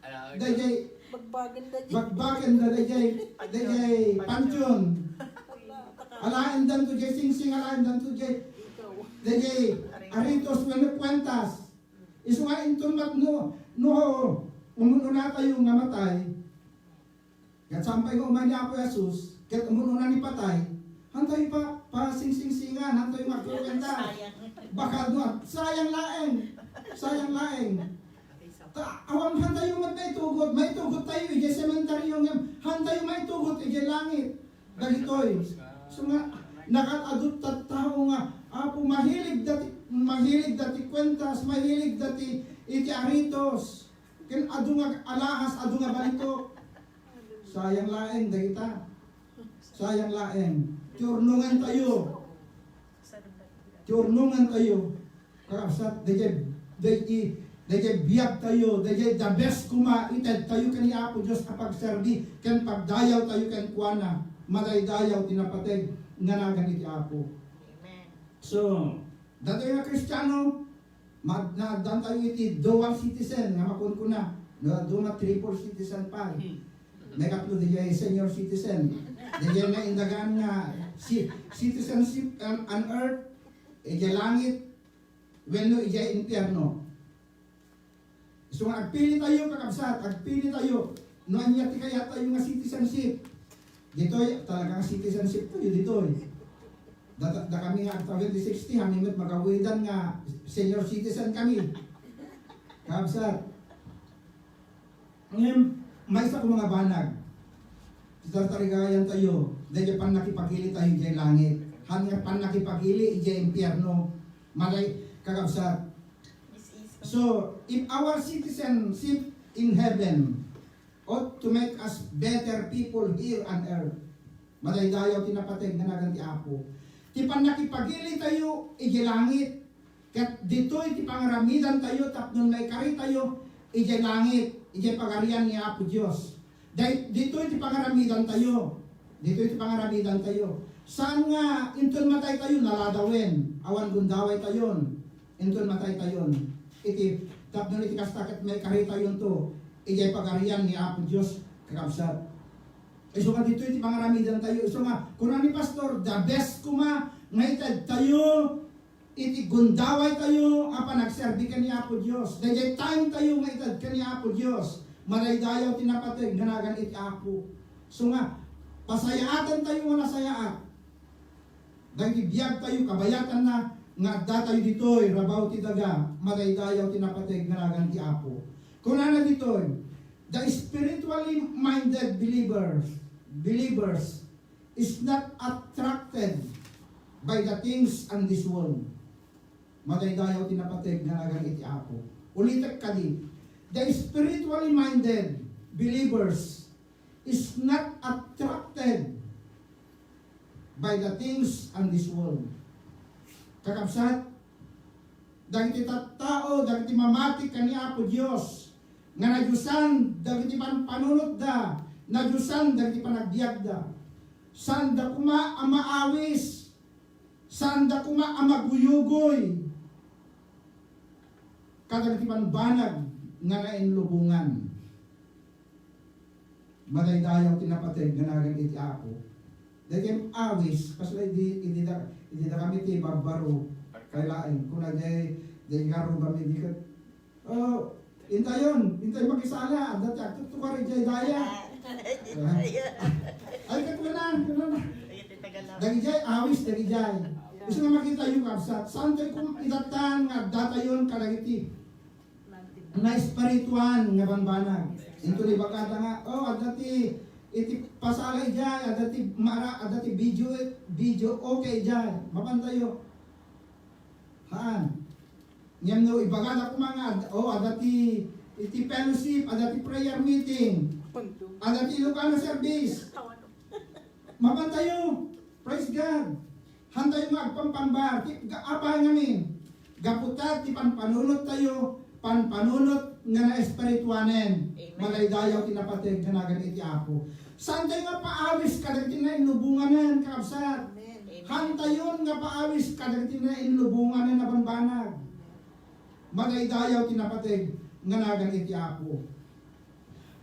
Ala, dayjay, bagbagen da dayjay. Bagbagen da dayjay, dayjay panteon. Ala, takawan. Alaendanto jay singsing, alaendanto jay, ikaw, dayjay aritos wenno kuentas. Isu nga inton mat-, no, no umun-una tayo nga matay, ket saan pay nga umay ni Apo Jesus, ket umun-una ni patay, hantayo pa, pasingsingsingan, hantayo nga agkukuenta. Sayang. Baka no, sayang laeng. Sayang laeng. Ta, awan hantayo met maitugot, maitugot tayo idiay sementeryo ngem, hantayo maitugot idiay langit. Dagitoy. So nga, nakaadut tattao nga, Apo, mahilig dati, mahilig dati kuentas, mahilig dati iti aritos. Ken adu nga alahas, adu nga balitok. Sayang laeng dagita. Sayang laeng. Ti urnongen tayo. Ti urnongen tayo. Kakabsat, dayjay, dayjay, dayjay biag tayo, dayjay the best koma, ited tayo ken ni Apo Dios a pagserbi, ken pagdayaw tayo kenkuana, madaydayaw ti napateg nga nagan iti Apo. Amen. So, datoy nga Kristiano, mad-, naaddan tayo iti dual citizen nga makunkuna, no, adu nga triple citizen pay. Hmm. Maikatlo, dayjay senior citizen. Dayjay nga indagaan nga ci-, citizenship on, on earth, idiay langit, wenno idiay impierno. So nga, agpili tayo, kakabsat, agpili tayo. No ania ti kayat tayo nga citizenship. Ditoy, talaga nga citizenship tayo, ditoy. Da, da kami nga agtawen ti sixty, kami met magawidan nga senior citizen kami. Kakabsat. Ngem, maysa ko mga banag. Ti tartarigayan tayo, dayjay pannakipagili tayo idiay langit. Han nga pannakipagili idiay impierno. Malay, kakabsat. So, if our citizenship in heaven ought to make us better people here on earth, madaydayaw ti napateg nga nagan ti Apo. Ti pannakipagili tayo idiay langit, ket ditoy ti pangaramidan tayo tapno maikari tayo idiay langit, idiay pagarian ni Apo Dios. Day-, ditoy ti pangaramidan tayo. Ditoy ti pangaramidan tayo. Saan nga inton matay tayo, naladawen, awan gundaway tayon. Inton matay tayon. Iti, tapno iti kasta ket maikari tayonto idiay pagarian ni Apo Dios, kakabsat. Isu nga ditoy ti pangaramidan tayo. Isu nga, kuna ni Pastor, the best koma nga ited tayo iti gundaway tayo a panagserbi ken ni Apo Dios. Dayjay time tayo nga ited ken ni Apo Dios. Madaydayaw ti napateg nga nagan iti Apo. So nga, pasayaatan tayo nga nasayaat. Dagiti biag tayo, kabayatanna nga adda tayo ditoy, rabaw ti daga, madaydayaw ti napateg nga nagan ti Apo. Kunana ditoy, the spiritually minded believers, believers is not attracted by the things in this world. Madaydayaw ti napateg nga nagan iti Apo. Ulitek kadi, the spiritually minded believers is not attracted by the things in this world. Kakabsat, dagiti tattao, dagiti mamati ken ni Apo Dios, nga nadiosan dagiti panpanunotda, nadiosan dagiti panagbiagda. Saanda koma a maawis, saanda koma a maguyugoy kadagiti bambanag nga nainlubongan. Madaydayaw ti napateg nga nagan iti Apo. Daytoy awis, kasla idi, idi da, idi da kami ti babbaro, kay laeng, kuna jay, jay garubam idi ket, oh, intayon, intay makisala, adda ti agtuktukar idiay daya. Ah. Ay, ket kuna, kuna na. Dagijay, awis, dagijay. Isu nga makitayo, kabsat. Saan tayo kung idatan nga addatayon kadagiti naespirituan nga bambanag. Inton ibagada nga, "Oh, adda ti, iti pasala idiay, adda ti mara, adda ti video, video okay idiay." Mapantayo. Haan. Ngem no ibagada koma nga, ad-, "Oh, adda ti, iti fellowship, adda ti prayer meeting, adda ti Ilocano service." Mapantayo. Praise God. Hantayo nga agpampambar. Ti, ga-, apay ngamin? Gapu ta ti panpanunot tayo, panpanunot nga naespirituanen. Amen. Madaydayaw ti napateg nga nagan iti Apo. Saan tayo nga paawis kadagiti nainlubonganen, kakabsat? Amen. Amen. Hantayon nga paawis kadagiti nainlubonganen a bambanag. Madaydayaw ti napateg nga nagan iti Apo.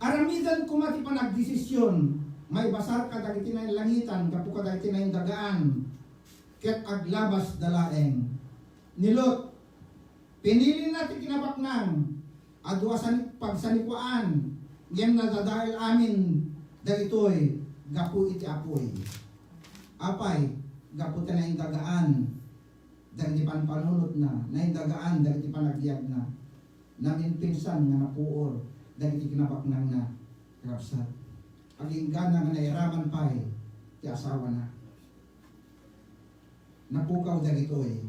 Aramiden koma ti panagdesisyon, maibasar kadagiti nainlangitan gapu kadagiti naindagaan, ket aglabasda laeng. Ni Lot, pinilina ti kinabaknang, adu a sani-, pagsanikuaan, ngem nadadael amin dagitoy gapu iti apuy. Apay, gapu ta naindagaan dagiti panpanunotna, naindagaan dagiti panagbiagna. Naminpinsan nga napuor dagiti kinabaknangna, kakabsat. Agingga nga nairaman pay ti asawana. Napukaw dagitoy.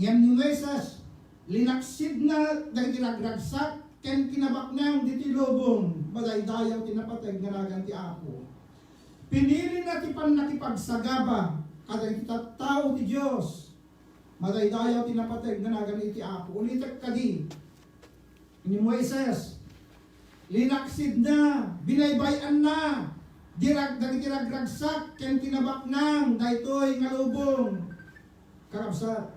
Ngem ni Moises, linaksidna dagiti ragragsak ken kinabaknang ditoy lubong, madaydayaw ti napateg nga nagan ti Apo. Pinilina ti pannakipagsagaba kadagiti tattao ti Dios. Madaydayaw ti napateg nga nagan iti Apo. Ulitek kadi, ni Moises, linaksidna, binaybay-anna, dirag-, dagiti ragragsak ken kinabaknang daytoy nga lubong. Kakabsat,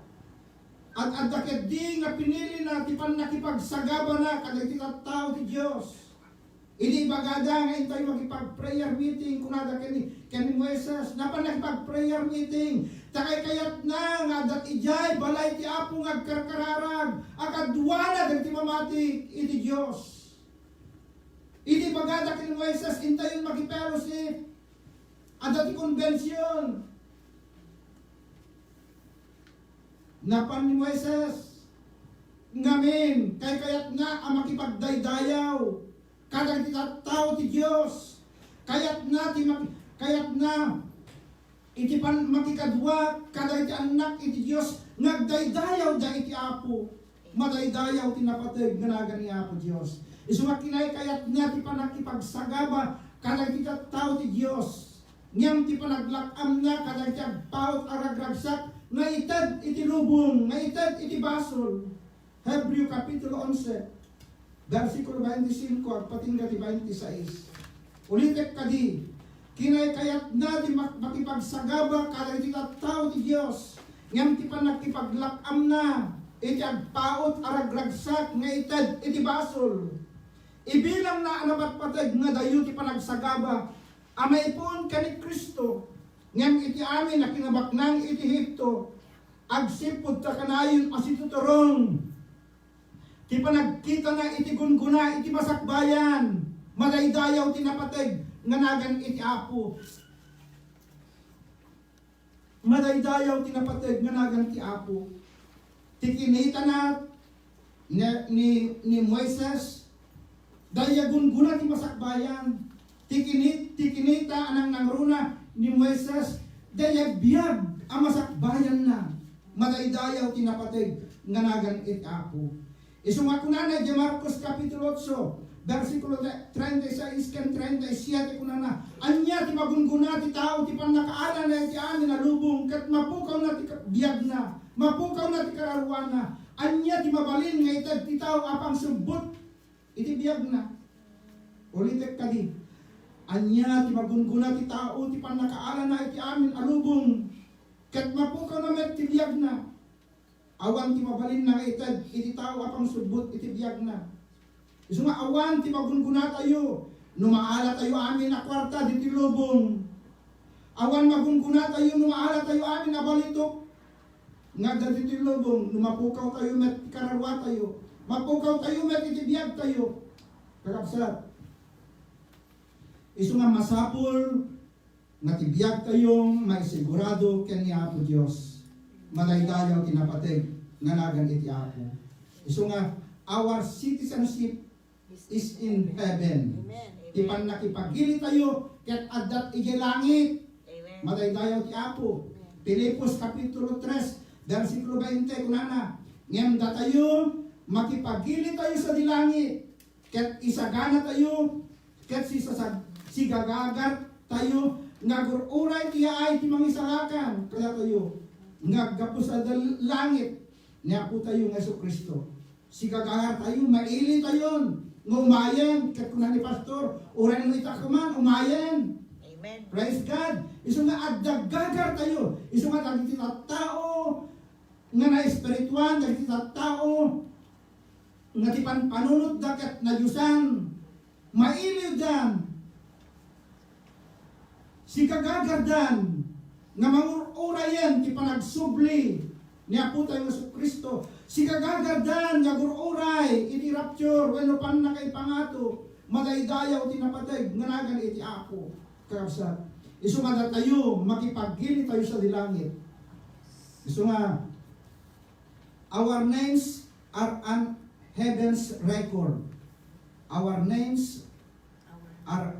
ad-adda ketdi nga pinilina ti pannakipagsagabana kadagiti tattao ti Dios. Idi ibagada nga intay makipag-prayer meeting, kunada ken ni, ken ni Moises, "Napan nakipag-prayer meeting, ta kaykayatna nga adda idiay balay ti Apo nga agkarkararag, a kaduana dagiti mamati iti Dios." Idi ibagada ken ni Moises, "Intayon makifellowship, adda ti convention." Napan ni Moises ngamin, kaykayatna a makipagdaydayaw kadagiti tattao ti Dios. Kayatna ti mak-, kayatna iti pan-, makikadua kadagiti annak iti Dios nga agdaydayawda iti Apo. Madaydayaw ti napateg nga nagan ni Apo Dios. Isu nga kinaykayatna ti pannakipagsagaba kadagiti tattao ti Dios. Ngem ti panaglak-amna kadagiti agpaut a ragragsak nga ited iti lubong, nga ited iti basol. Hebreo Kapitulo onse, bersikulo twenty-five agpatingga ti twenty-six. Ulitek kadi, kinaykayatna ti mak-, makipagsagaba kadagiti tattao ti Dios, ngem ti pannakipaglak-amna iti agpaut a ragragsak nga ited iti basol. Ibilangna a napatpateg nga dayo ti panagsagaba a maipuon ken ni Cristo, ngem iti amin a kinabaknang iti Egipto, agsipud ta kanayon a situturong ti panagkitana iti gunggona iti masakbayan, madaydayaw ti napateg nga nagan iti Apo. Madaydayaw ti napateg nga nagan ti Apo. Ti kinitana ni, ni, ni Moises, dayta gunggona ti masakbayan. Ti kini-, ti kinita a nangnangruna ni Moises, dayta biag a masakbayanna. Madaydayaw ti napateg nga nagan iti Apo. Isu nga kunana idiay Marcos Kapitulo otso, bersikulo treinta y seis ken treinta y siete, kunana, "Ania ti magunggona ti tao ti pannakaadana iti amin a lubong ket mapukawna ti ka-, biagna? Mapukawna ti kararuana. Ania ti mabalin nga ited ti tao a pangsubbot iti biagna? Ulitek kadi. Ania ti magunggona ti tao ti pannakaalana iti amin a lubong, ket mapukawna met ti biagna? Awan ti mabalinna nga ited iti tao a pangsubbot iti biagna. Isu nga awan ti magungunatayo no maalatayo amin a kuarta ditoy lubong. Awan magungunatayo no maalatayo amin a balitok nga adda ditoy lubong no mapukawtayo met ti kararuatayo. Mapukawtayo met iti biagtayo. Kakabsat, isu nga masapul nga ti biagtayo maisigurado ken ni Apo Dios. Madaydayaw ti napateg nga nagan iti Apo. Isu nga our citizenship is in heaven. Amen. Ti pannakipagilitayo ket adda idiay langit. Amen. Madaydayaw ti Apo. Amen. Filipos Kapitulo tres, bersikulo bainte, kunana, ngem datayo, makipagilitayo sadi langit, ket isaganatayo, ket sisasag-, sigagagartayo nga agur-uray ti yaay ti mangisalakan kadatayo nga aggapu sadi langit ni Apotayo nga Jesu-Cristo. Sigagagartayo, mailitayon nga umayen, ket kuna ni Pastor, uray no ita ka man, umayen. Amen. Praise God. Isu nga adda gagartayo. Isu nga dagiti tattao nga naespirituan, dagiti tattao nga ti panpanunotda ket nadiosan, mailiwdan, sigagagardan nga mangur-urayen ti panagsubli ni Apotayo Jesu-Cristo, sigagagardan nga agur-uray iti rapture wenno pannakaipangato, madaydayaw ti napateg nga nagan iti Apo. Kakabsat, isu nga datayo, makipagilitayo sadi langit. Isu nga, our names are on heaven's record. Our names are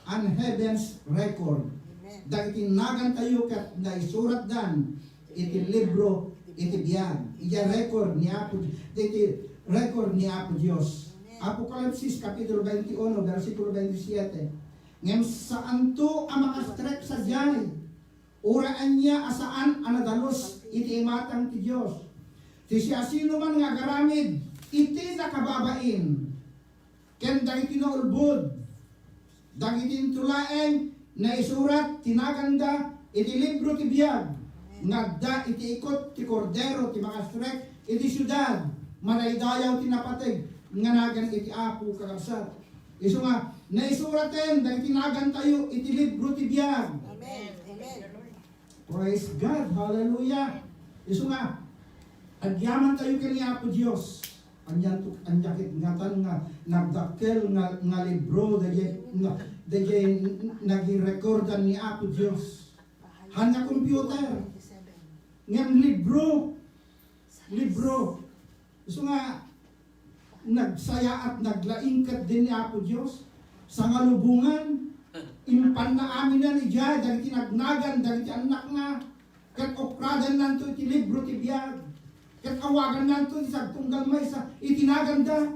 on heaven's record. Amen. Dagiti nagantayo ket naisuratdan iti libro iti biag. Idiay record ni Apo, iti record ni Apo Dios. Amen. Apokalipsis Kapitulo twenty-one, bersikulo twenty-siete. Ngem saanto a makastrek sadiay, uray ania a saan a nadalus iti imatang ti Dios. Ti siasinoman nga agaramid iti nakababain ken dagiti naulbod, dagiti into laeng naisurat ti naganda iti libro ti biag nga adda iti ikut ti Kordero ti makastrek iti siudad, madaydayaw ti napateg nga nagan iti Apo, kakabsat. Isu nga, naisuraten dagiti nagantayo iti libro ti biag. Amen. Amen. Praise God. Hallelujah. Isu nga, agyamantayo ken ni Apo Dios. Ania to, ania ket ngatan nga nagdakkel nga, nga libro, daydiay, nga, daydiay nagirekordan ni Apo Dios. Han nga computer. Ngem libro. Libro. Isu nga, nagsayaat, naglaing ketdi ni Apo Dios. Sangalubongan, impanna aminen idiay dagiti nagnagan, dagiti annakna, ket ukradennanto iti libro ti biag, ket awagannanto iti sagtunggal maysa iti naganda.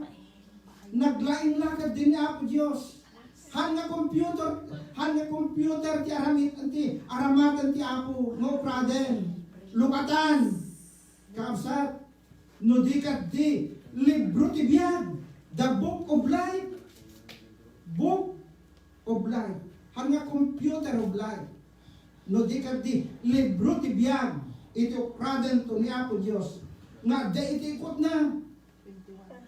Naglaing la ketdi ni Apo Dios. Han nga computer, han nga computer ti aramid, ti aramaten ti Apo nga ukraden, lukatan. Kakabsat, no di ket di libro ti biag, the book of life. Book of life. Han nga computer of life. No di ket di libro ti biag, iti ukradento ni Apo Dios nga adda iti ikutna.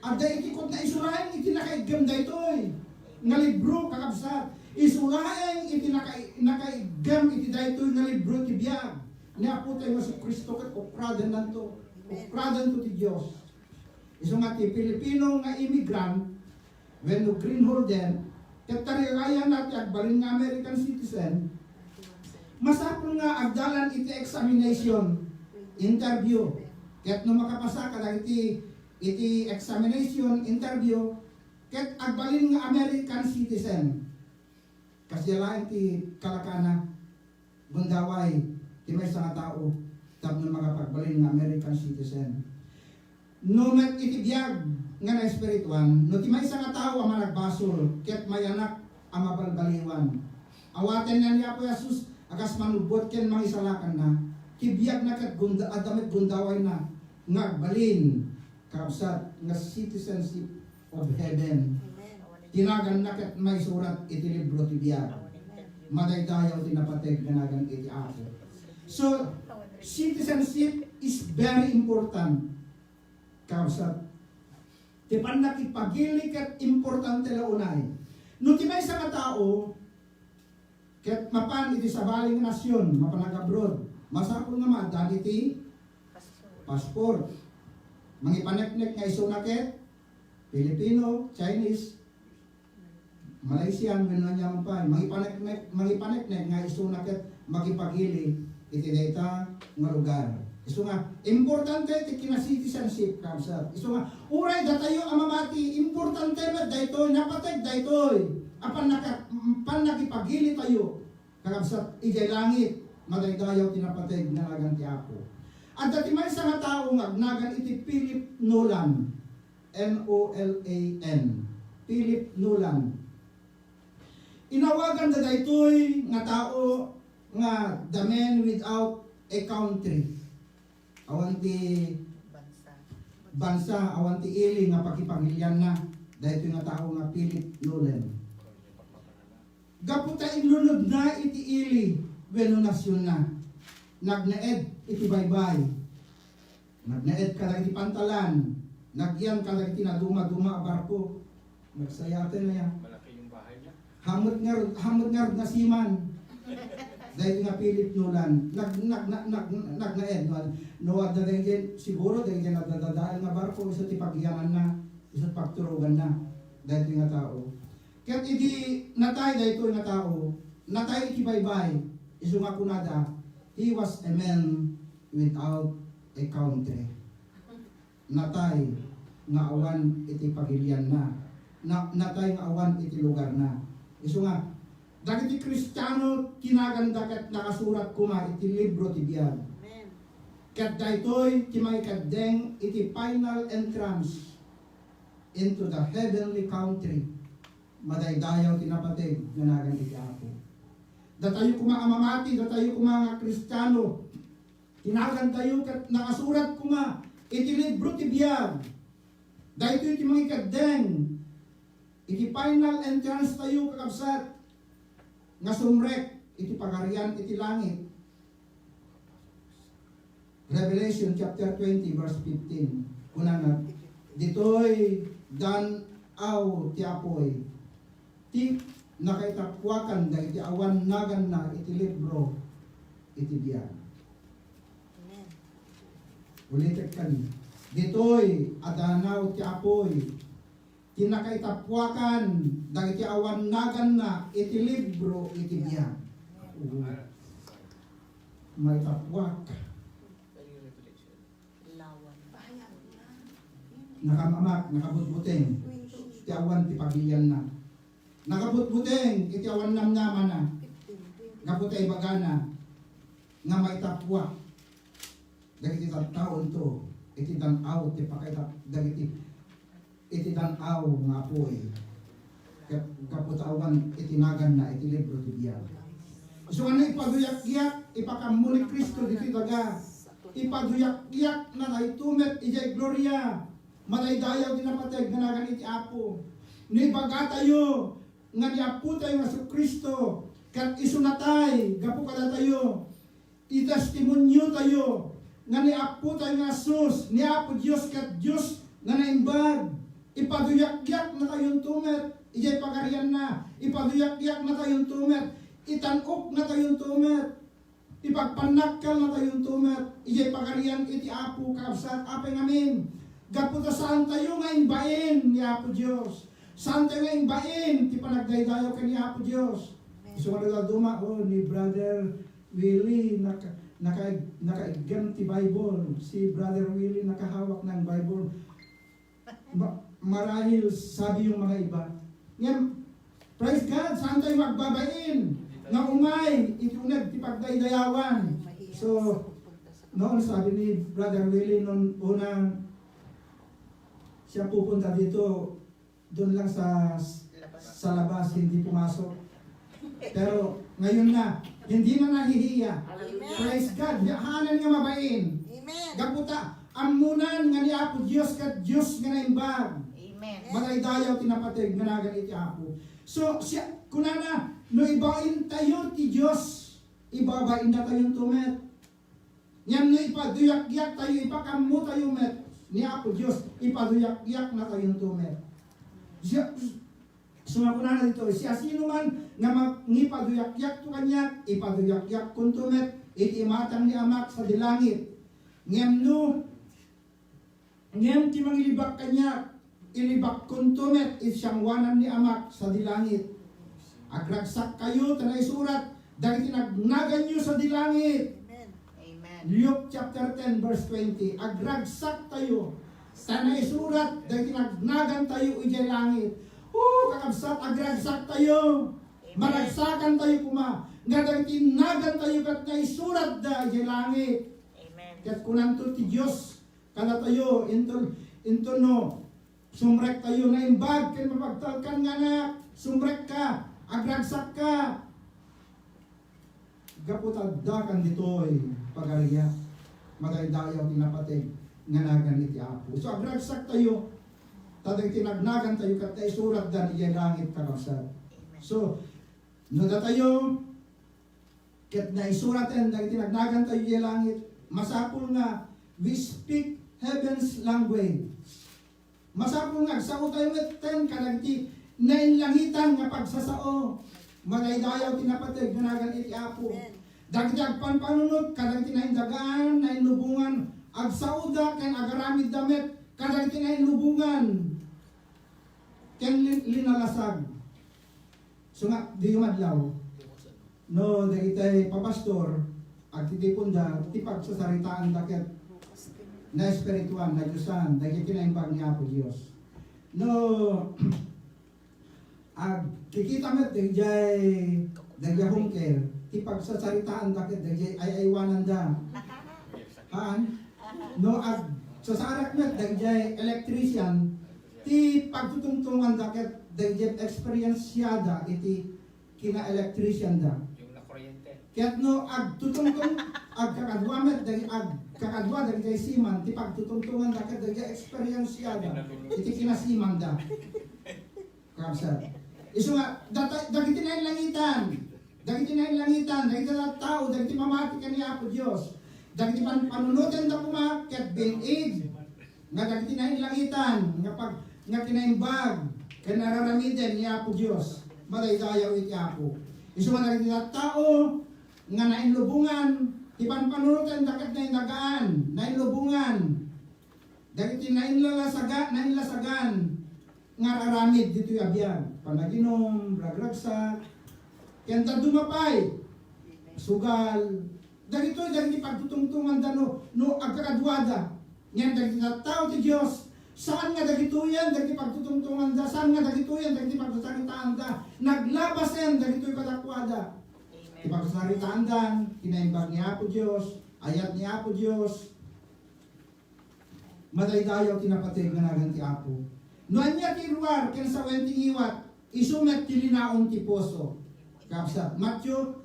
Adda iti ikutna, isu laeng iti nakaigem daytoy nga libro, kakabsat. Isu laeng iti naka-, nakaigem iti daytoy nga libro ti biag ni Apotayo Jesu-Cristo ket ukradennanto. Ukradento ti Dios. Isu nga ti Filipino nga immigrant wenno green holder ket tarigayana ti agbalin nga American citizen, masapul nga agdalan iti examination, interview. Ket no makapasa kadagiti iti examination, interview, ket agbalin nga American citizen. Kasdiay laeng ti kalakana, gundaway ti maysa nga tao tapno makapagbalin nga American citizen. No met iti biag nga naespirituan, no ti maysa nga tao a managbasol ket mayanak a mabalbaliwan, awatenna ni Apo Jesus a kas manubbot ken mangisalakanna. ti biagna ket gunda-, adda met gundawayna nga agbalin, kakabsat, nga citizenship of heaven. Amen. Ti naganna ket maisurat iti libro ti biag. Amen. Madaydayaw ti napateg nga nagan iti Apo. So, citizenship is very important. Kakabsat, ti pannakipagili ket importante la unay. No ti maysa nga tao, ket mapan iti sabali nga nasion, mapan ag-abroad, masapul nga maaddaan iti passport. Mangipaneknek nga isuna ket Filipino, Chinese, Malaysian, wenno aniaman pay. Mangipaneknek, mangipaneknek nga isuna ket makipagili iti dayta nga lugar. Isu nga, importante ti kina-citizenship, kabsat. Isu nga, uray datayo a mamati, importante met daytoy, napateg daytoy. A pannaka-, pannakipagili tayo, kakabsat, idiay langit, madaydayaw ti napateg nga nagan ti Apo. Adda ti maysa nga tao nga agnagan iti Philip Nolan. N O L A N. Philip Nolan. Inawaganda daytoy nga tao nga the man without a country. Awan ti bansa, awan ti ili nga pakipagilianna. Daytoy nga tao nga Philip Nolan. Gapu ta inlunodna iti ili wenno nasionna, nagnaed iti baybay. Nagnaed kadagiti pantalan, nagyan kadagiti nadumaduma a barko. Nagsayaten aya. Malaki yung bahay niya. Hammet ngarud, hammet ngarud nasiman. Daytoy nga Philip Nolan, nag-, nag-, nag-, nag-, nagnaed, no, no, adda daydiay, siguro daydiay nadadadael nga barko, isu ti pagyananna, isu ti pagturoganna, daytoy nga tao. Ket idi natay daytoy nga tao, natay iti baybay, isu nga kunada, "He was a man without a country." Natay nga awan iti pagilianna. Na-, natay nga awan iti lugarna. Isu nga, dagiti Kristiano, kinaganda ket nakasurat koma iti libro ti biag. Amen. Ket daytoy ti mangikeddeng iti final entrance into the heavenly country. Madaydayaw ti napateg nga nagan iti Apo. Datayo koma a mamati, datayo koma nga Kristiano, kinagantayo ket nakasurat koma iti libro ti biag. Daytoy ti mangikeddeng iti final entrance tayo, kakabsat, nga sumrek iti Pagarian iti langit. Revelation chapter twenty, verse fifteen. Kunana, "Ditoy dan-aw ti apuy, ti nakaitappuakan dagiti awan naganna iti libro iti biag." Amen. Ulitek kami. "Ditoy a dan-aw ti apuy, ti nakaitappuakan dagiti awan naganna iti libro iti biag." Oo. Maitappuak. Nakamamak, nakabutbuteng ti awan ti pagilianna. Nakabutbuteng iti awan namnamana. Gapu ta ibagana nga maitappuak dagiti tattaonto iti dan-aw ti pakaitap-, dagiti iti dan-aw nga apuy. Ket gapu ta awan iti naganna iti libro ti biag. Isu nga ipaduyakyak, ipakaammo ni Cristo ditoy daga. Ipaduyakyak natayto met idiay gloria. Madaydayaw ti napateg nga nagan iti Apo. No ibagatayo nga ni Apotayo nga Jesu-Cristo ket isu natay gapu kadatayo, itestimoniotayo nga ni Apotayo nga Jesus, ni Apo Dios ket Dios nga naimbag. Ipaduyakyak natayonto met idiay Pagarianna. Ipaduyakyak natayonto met. Itan-ok natayonto met. Ipagpannakkel natayonto met idiay Pagarian iti Apo, kakabsat, apay ngamin. Gapu ta saantayo nga imbain ni Apo Dios. Saantayo nga imbain ti panagdaydayaw ken ni Apo Dios. Amen. Isu nga dadduma, oh, ni Brother Willie, naka-, naka-, nakaiggem ti Bible. Si Brother Willie nakahawak ng Bible. Ma-, marahil sabi yung mga iba. Ngem, praise God, saantayo nga agbabain nga umay iti uneg ti pagdaydayawan. So, noon sabi ni Brother Willie, noon una, siya pupunta dito, doon lang sa, sa labas, hindi pumasok. Pero ngayon na, Hindi na nahihiya. Hallelujah. Praise God. Haanan nga mabain. Amen. Gapu ta, ammonan nga ni Apo Dios ket Dios nga naimbag. Amen. Madaydayaw ti napateg nga nagan iti Apo. So, siya, kunana, no ibain tayo ti Dios, ibabain na tayo met. Ngem no ipaduyak-yak tayo, ipakammo tayo met ni Apo Dios, ipaduyak-yak na tayo met. Siya, so, kunana dito, siasinoman nga mangipaduyak-yak to kaniak, ipaduyak-yak kunto met iti imatang ni Amak sadi langit. Ngem no, ngem ti mangilibak kaniak, ilibakkonto met iti siangoanan ni Amak sadi langit. Agragsakkayo, ta naisurat dagiti nagnaganyo sadi langit. Amen. Amen. Luke chapter ten, verse twenty. Agragsaktayo, ta naisurat dagiti nagnagantayo idiay langit. Oh, kakabsat, agragsaktayo. Amen. Maragsakantayo koma nga dagiti nagantayo ket naisuratda idiay langit. Amen. Ket kunanto ti Dios kadatayo, inton, inton no, sumrektayo, naimbag ken mapagtalkan nga anak, sumrekka, agragsakka. Gapu ta addakan ditoy pagariak, madaydayaw ti napateg nga nagan iti Apo. So, agragsaktayo, ta dagiti nagnagantayo ket naisuratdan idiay langit, kakabsat. So, no datayo, ket naisuraten dagiti nagnagantayo idiay langit, masapul nga we speak heaven's language. Masapul nga agsaotayo metten kadagiti nainlangitan nga pagsasao. Madaydayaw ti napateg nga nagan iti Apo. Amen. Dagiti agpanpanunot kadagiti naindagaan, nainlubongan, agsaoda ken agaramidda met kadagiti nainlubongan ken lin-, linalasag. So nga, diyo madlaw, no, dagitay papastor, agtitiponda, ti pagsasaritaanda ket naespirituan, nadiosan, dagiti naimbag ni Apo Dios. No, agkikita met dagijay, dagijay home care, ti pagsasaritaanda ket dagijay ay-aywananda. Haan? No, agsasarak met dagijay electrician, ti pagtutungtunganda ket dagijay experiensiada iti kina-electrician da. Yung nakuryente. Ket no agtutungtong, agkakadua met, dagi-, agkakadua dagiti seaman, ti pagtutungtongan da ket dagiti experience yada, iti kinasiman da. Kabsat. Isu nga, data-, dagiti nainlangitan, dagiti nainlangitan, dagiti tattao, dagiti mamati ken ni Apo Dios, dagiti pan-, panunoten da koma, ket bin-id, nga dagiti nainlangitan nga pag-, nga kinaimbag ken araramiden ni Apo Dios, madaydayaw iti Apo. Isu nga dagiti tattao nga nainlubongan ti panpanunotenda ket naindagaan, nainlubongan dagiti nainlalasaga-, nainlasagan nga araramid ditoy a biag, panaginum, ragragsak, ken dadduma pay, sugal, Dagitoy, dagiti pagtutungtonganda no, no agkakaduada. Ngem dagiti tattao ti Dios, saan nga dagitoyen dagiti pagtutungtonganda, saan nga dagitoyen dagiti pagsasaritaanda, naglabasen dagitoy kadakuada. Amen. Ti pagsasaritaandan, kinaimbag ni Apo Dios, ayat ni Apo Dios. Madaydayaw ti napateg nga nagan ti Apo. No ania ti ruar ken sawen ti ngiwat, isu met ti linaon ti puso. Kabsat, Matthew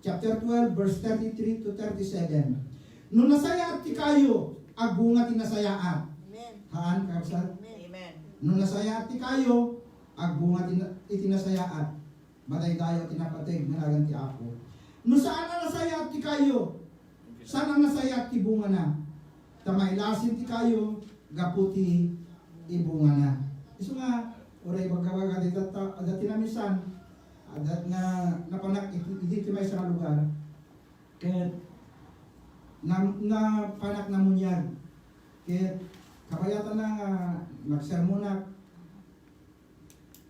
chapter twelve, verse thirty-three to thirty-seven. No nasayaat ti kayo, agbunga ti nasayaat. Amen. Haan, kabsat? Amen. No nasayaat ti kayo, agbunga ti na-, iti nasayaat. Madaydayaw ti napateg nga nagan ti Apo. No saan a nasayaat ti kayo, saan a nasayaat ti bungana. Ta mailasin ti kayo gapu ti ibungana. Isu nga, uray ibagbaga dita ta, adda ti namisan, adda nga napanak iti, iti maysa nga lugar. Ket na, napanak namuniag. Ket kabayatanna nga nagsermonak.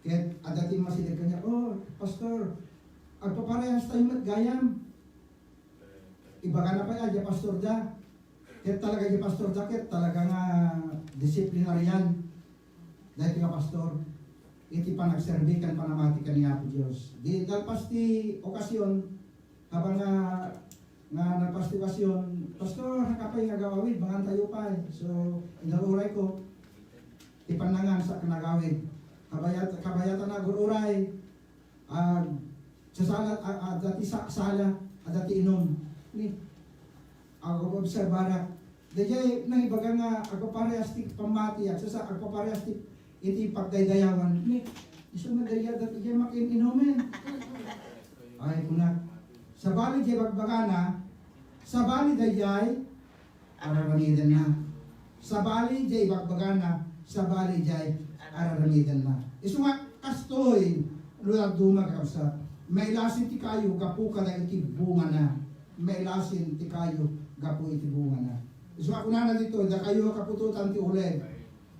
Ket adda ti immasideg kaniak, "Oh, Pastor, agpaparehas tayo met gayam." Ibagana pay a, diay pastor da. Ket talaga diay pastor da, ket talaga nga disciplinarian. Daytoy nga pastor, iti panagserbi ken panamati ken ni Apo Dios. Di nalpas ti okasyon, habang nga, nga nalpas ti okasyon, "Pastor, haanka pay nga agawawid, mangan tayo pay." So, inur-urayko ti pannangan sa kanagawid. Kabayat-, kabayatan nga agur-uray, ag-, sasala, a-, adda ti sa-, sala. Adda ti inum. Ni, agobserbarak. Daydiay nangibaga nga agpaparehas ti pammati, agsasa-, agpaparehas ti iti pagdaydayawan. Ni, isu nga daydiay, daydiay makin-inumen. Ay, kunak. Sabali diay bagbagana, sabali daydiay, araramidenna. Sabali diay ibagbagana, sabali diay araramidenna. Isu nga kastoy, no dadduma, kakabsat, mailasin ti kayo gapu kadagiti bungana. Mailasin ti kayo gapu iti bungana. Isu nga kunana ditoy, dakayo a kaputotan ti uleg,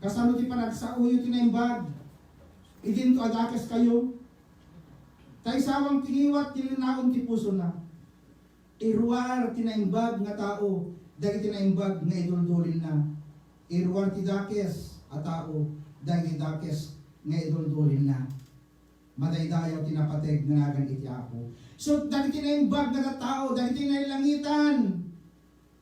kasano ti panagsaoyo ti naimbag idinto a dakeskayo? Ta isawang ti ngiwat ti linaon ti pusona. Iruar ti naimbag nga tao dagiti naimbag nga iduldulinna. Iruar ti dakes a tao dagiti dakes nga iduldulinna. Madaydayaw ti napateg nga nagan iti Apo. So, dagiti naimbag nga tattao, dagiti nailangitan,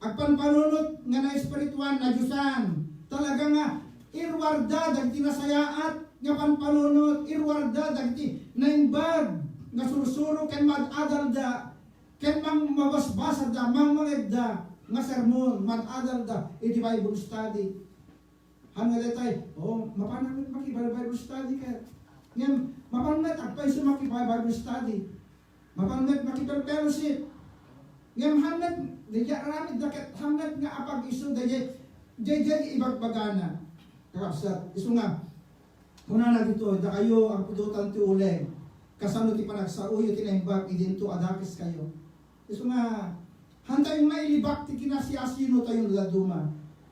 agpanpanunot nga naespirituan, nadiosan, talaga nga iruarda dagiti nasayaat nga panpanunot, iruarda dagiti naimbag nga sursuro ken mad-adalda. Ket mang-, mabasbasada, mangmangegda nga sermon, mad-adalda iti Bible study. Haan nga daytay, oh, mapan met maki-Bible study ket. Ngem, mapan met agpayso maki-Bible study. Mapan met maki-fellowship. Ngem haan met, daydiay aramidda ket haan met nga apag-isu daydiay, daydiay ibagbagana. Kakabsat, isu nga, kunana ditoy, dakayo a kaputotan ti uleg, kasano ti panagsaoyo ti naimbag idinto a dakeskayo? Isu nga, haantayo mailibak ti kinasiasinotayo no dadduma.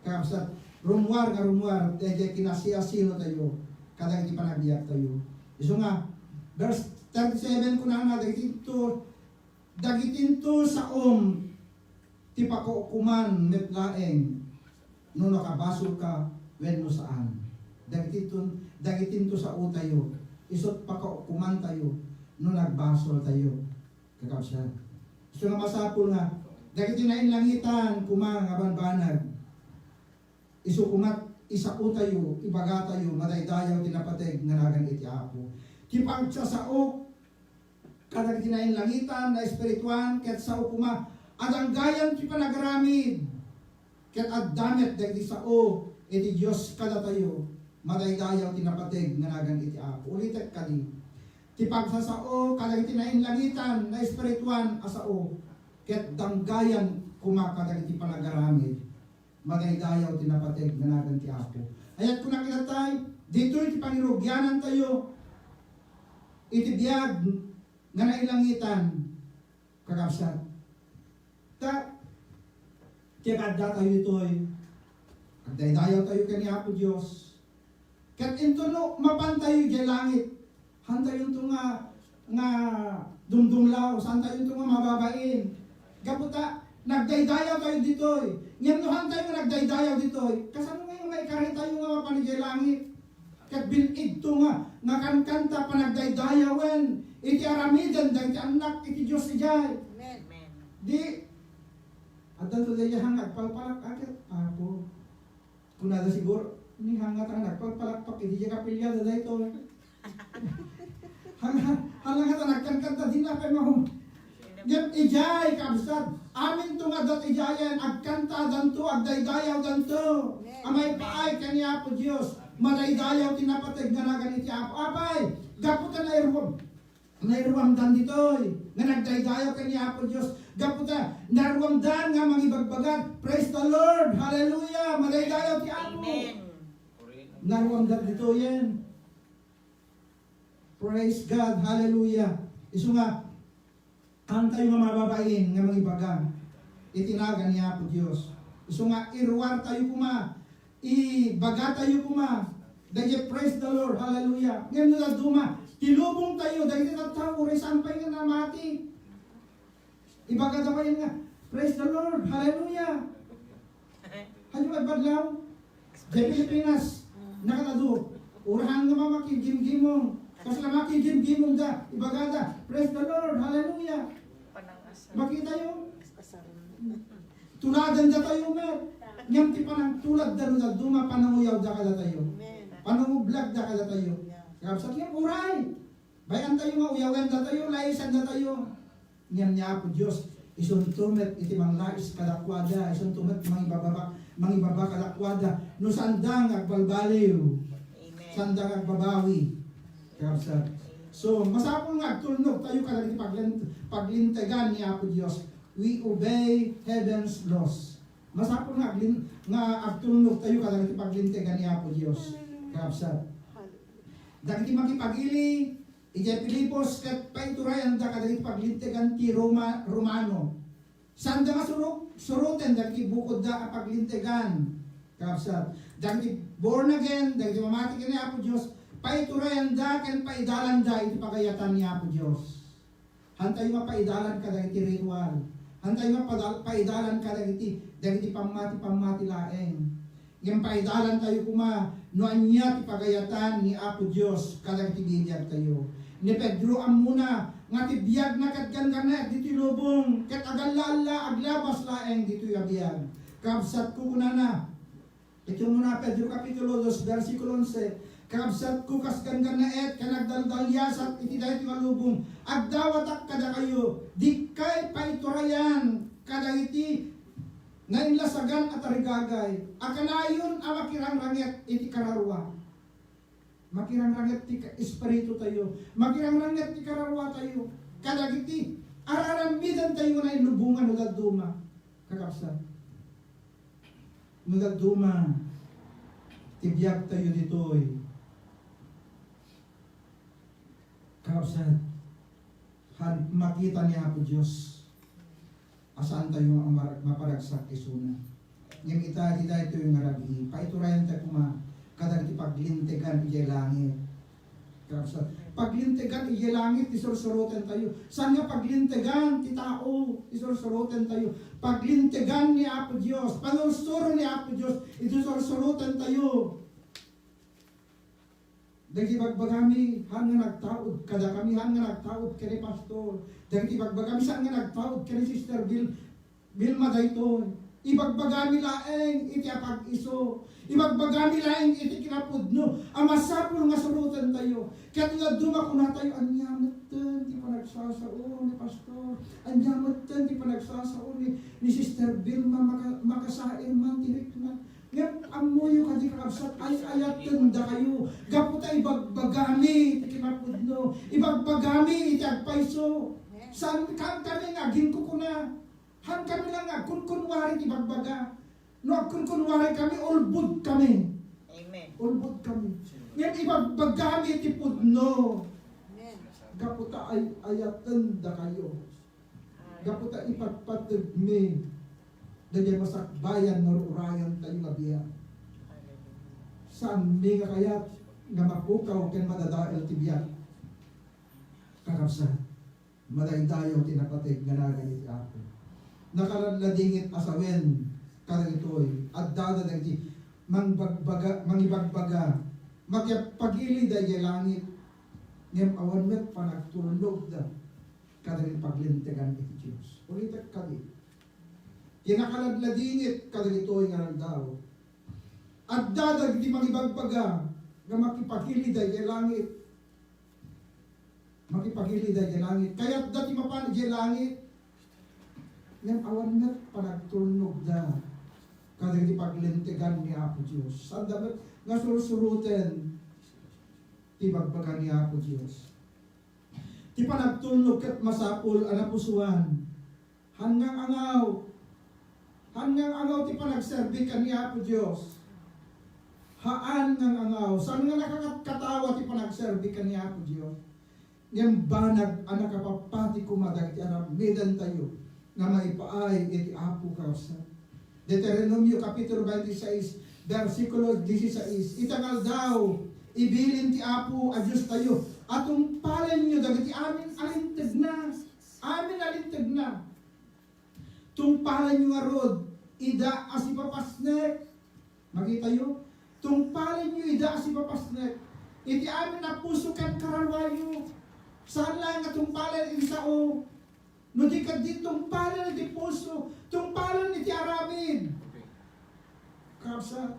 Kakabsat, rummuar nga rummuar, daydiay kinasiasinotayo kadagiti panagbiagtayo. Isu nga, verse thirty-seven, kunana, dagitinto, dagitinto saom, ti pakaukoman met laeng no nakabasolka wenno saan. Dagitinto, dagitinto saotayo, isut' pakaukomantayo no nagbasoltayo. Kakabsat, isu nga masapul nga dagiti nainlangitan koma nga banbanag, isu komat isaotayo, ibagatayo, madaydayaw ti napateg nga nagan iti Apo. Ti pagsasao kadagiti nainlangitan, naespirituan, ket sao koma a danggayan ti panagaramid. Ket adda met dagiti sao iti Dios kadatayo, madaydayaw ti napateg nga nagan iti Apo. Ulitek kadi, ti pagsasao kadagiti nainlangitan, naespirituan a sao, ket danggayan koma kadagiti panagaramid, madaydayaw ti napateg nga nagan ti Apo. Ayat ko nakitay, ditoy ti pangirugianantayo iti biag nga nailangitan. Kakabsat, ta, ti addatayo ditoy, agdaydayawtayo ken ni Apo Dios. Ket inton no mapantayo idiay langit, haantayonto nga, nga dumdumlaw, saantayonto nga mababain. Gapu ta, nagdaydayawtayo ditoy. Ngem no haantayo nga nagdaydayaw ditoy, kasano nga maikaritayo nga mapan idiay langit? Ket bin-igto nga, nga kankanta panagdaydayawen iti aramiden dagiti annak iti Dios idiay. Amen. Di, addanto daydiay nga agpalpalak, a ket, Apo. Kunada siguro, ni hangngata nga nagpalpalakpak iti diay kapiliada daytoy. Hang-, hangngata nagkankanta, di na pay mahu-, Ngem idiay, kabsat, aminto nga adda idiayen, agkantadanto, agdaydayawdanto. Amen. A maipaay ken ni Apo Dios, madaydayaw ti napateg nga nagan iti Apo. Apay, gapu ta nairuam-, nairuamdan ditoy, nga nagdaydayaw ken ni Apo Dios. Gapu ta nairuamdan nga mangibagbaga, "Praise the Lord! Hallelujah! Madaydayaw ti Apo!" Amen. Nairuamdan ditoyen. Praise God. Hallelujah. Isu nga, haantayo nga mababain nga mangibaga iti nagan ni Apo Dios. Isu nga, iruartayo koma, ibagatayo koma, dagiti praise the Lord. Hallelujah. Ngem no dadduma, ti lubongtayo, dagiti tattao, uray saan pay nga namati. Ibagada pay nga, "Praise the Lord! Hallelujah!" Hayo nga ibadlaw? Diay Pilipinas, nakatado. Urahan nga makigimgimong. Kasla makigimgimong da, ibagada, "Praise the Lord! Hallelujah!" Makitayo? Tuladandatayo met. Ngem ti panangtuladda no dadduma, pananguyawda kadatayo. Amen. Panangublagda kadatayo. Yeah. Kabsat nga, uray. Bay-antayo nga uyawendatayo, laisendatayo. Ngem ni Apo Dios, Isunto met iti manglais kadakuada, isunto met mangibababa, mangibaba kadakuada, no saanda nga agbalbaliw, Amen. Saanda nga agbabawi. Kakabsat. So, masapul nga agtulnog tayo kadagiti paglin-, paglintegan ni Apo Dios. We obey heaven's laws. Masapul nga aglin-, nga agtulnog tayo kadagiti paglintegan ni Apo Dios. Kakabsat. Dagiti makipagili, Idiay Filipos, ket paiturayanda kadagiti paglintegan ti Roma, Romano. Saanda nga suro-, suroten dagiti bukodda a paglintegan. Kakabsat, dagiti born again, dagiti mamati ken ni Apo Dios, paiturayanda ken paidalanda iti pagayatan ni Apo Dios. Hantayo nga paidalan kadagiti ritual. Hantayo nga pada-, paidalan kadagiti, dagiti pammati-pammati laeng. Ngem paidalan tayo koma no ania ti pagayatan ni Apo Dios kadagiti bibiag tayo. Ni Pedro ammona nga ti biagna ket ganggannaet ditoy lubong, ket agalla-alla aglabas laeng ditoy a biag. Kabsatko, kunana, iti umuna Pedro Kapitulo dos, bersikulo onse, Kabsatko, kas ganggannaet ken agdaldaliasat iti daytoy nga lubong, agdawatak kadakayo, dikkay paiturayan kadagiti nainlasagan a tarigagay a kanayon a makirangranget iti kararua. Makirangranget ti ka-, espiritu tayo. Makirangranget ti kararua tayo. Kadagiti araramiden tayo nga nailubongan no dadduma. Kakabsat. No dadduma ti biag tayo ditoy. Kakabsat. Han-, makita ni Apo Dios a saan tayo nga mar-, maparagsak isuna. Ngem ita, iti daytoy nga rabii, paiturayan tayo koma kadagiti paglintegan idiay langit. Kabsat, paglintegan idiay langit ti sursuroten tayo. Saan nga paglintegan ti tao ti sursuroten tayo? Paglintegan ni Apo Dios, panursuro ni Apo Dios iti sursuroten tayo. Dagiti bagbagami, saan nga nagtaud kadakami, saan nga nagtaud ken ni Pastor. Dagiti bagbagami, saan nga nagtaud ken ni Sister Vil-, Vilma daytoy. Ibagbagami laeng iti apag-isu. Ibagbagami laeng iti kinapudno a masapul nga suroten tayo. Ket no dadduma, kuna tayo, ania metten ti panagsasao ni Pastor? Ania metten ti panagsasao ni, ni Sister Vilma? Maka-, makasair man ti rikna. Ngem ammoyo kadi, kakabsat, ay-ayaten dakayo gapu ta ibagbagami ti kinapudno, ibagbagami iti agpayso. Saan kami nga aginkukuna? Saan kami lang nga agkunkunwari ti bagbaga? No agkunkunwari kami, ulbod kami. Amen. Ulbod kami. Ngem ibagbagami ti pudno. Amen. Gapu ta ay-ayaten dakayo. Gapu ta ipatpategmi dagiti masakbayan nga ur-urayan tayo nga biag. Saanmi nga kayat nga mapukaw ken madadael ti biag. Kakabsat, madaydayaw ti napateg nga nagan iti Apo. Nakaladladingit a sawen kadagitoy, addada dagiti mangbagbaga, mangibagbaga, makipagili daydiay langit, ngem awan met panagtulnogda kadagiti paglintegan iti Dios. Ulitek kadi, ti nakaladladingit kadagitoy nga aldaw, adda dagiti mangibagbaga nga makipagili daydiay langit. Makipagili daydiay langit. Kayatda ti mapan idiay langit. Ngem awan met panagtulnogda kadagiti paglintegan ni Apo Dios. Saanda met nga sursuroten ti bagbaga ni Apo Dios. Ti panagtulnog ket masapul a napusoan. Haan nga ang-angaw. Haan nga ang-angaw ti panagserbi ken ni Apo Dios. Haan nga ang-angaw. Saan nga nakakatkatawa ti panagserbi ken ni Apo Dios. Ngem banag a nakapappati koma dagiti aramidentayo nga maipaay iti Apo, kakabsat. Deuteronomio Kapitulo twenty-six, bersikulo dieciséis, Ita nga aldaw, ibilin ti Apo a Diostayo a tungpalenyo dagiti amin a lintegna. Amin a lintegna. Tungpalenyo ngarud ida a sipapasnek. Makitayo? Tungpalenyo ida a sipapasnek iti amin a puso ken kararuayo. Saan laeng nga tungpalen iti sao. No di kadi tungpalen iti puso, tungpalen iti aramid. Kabsat,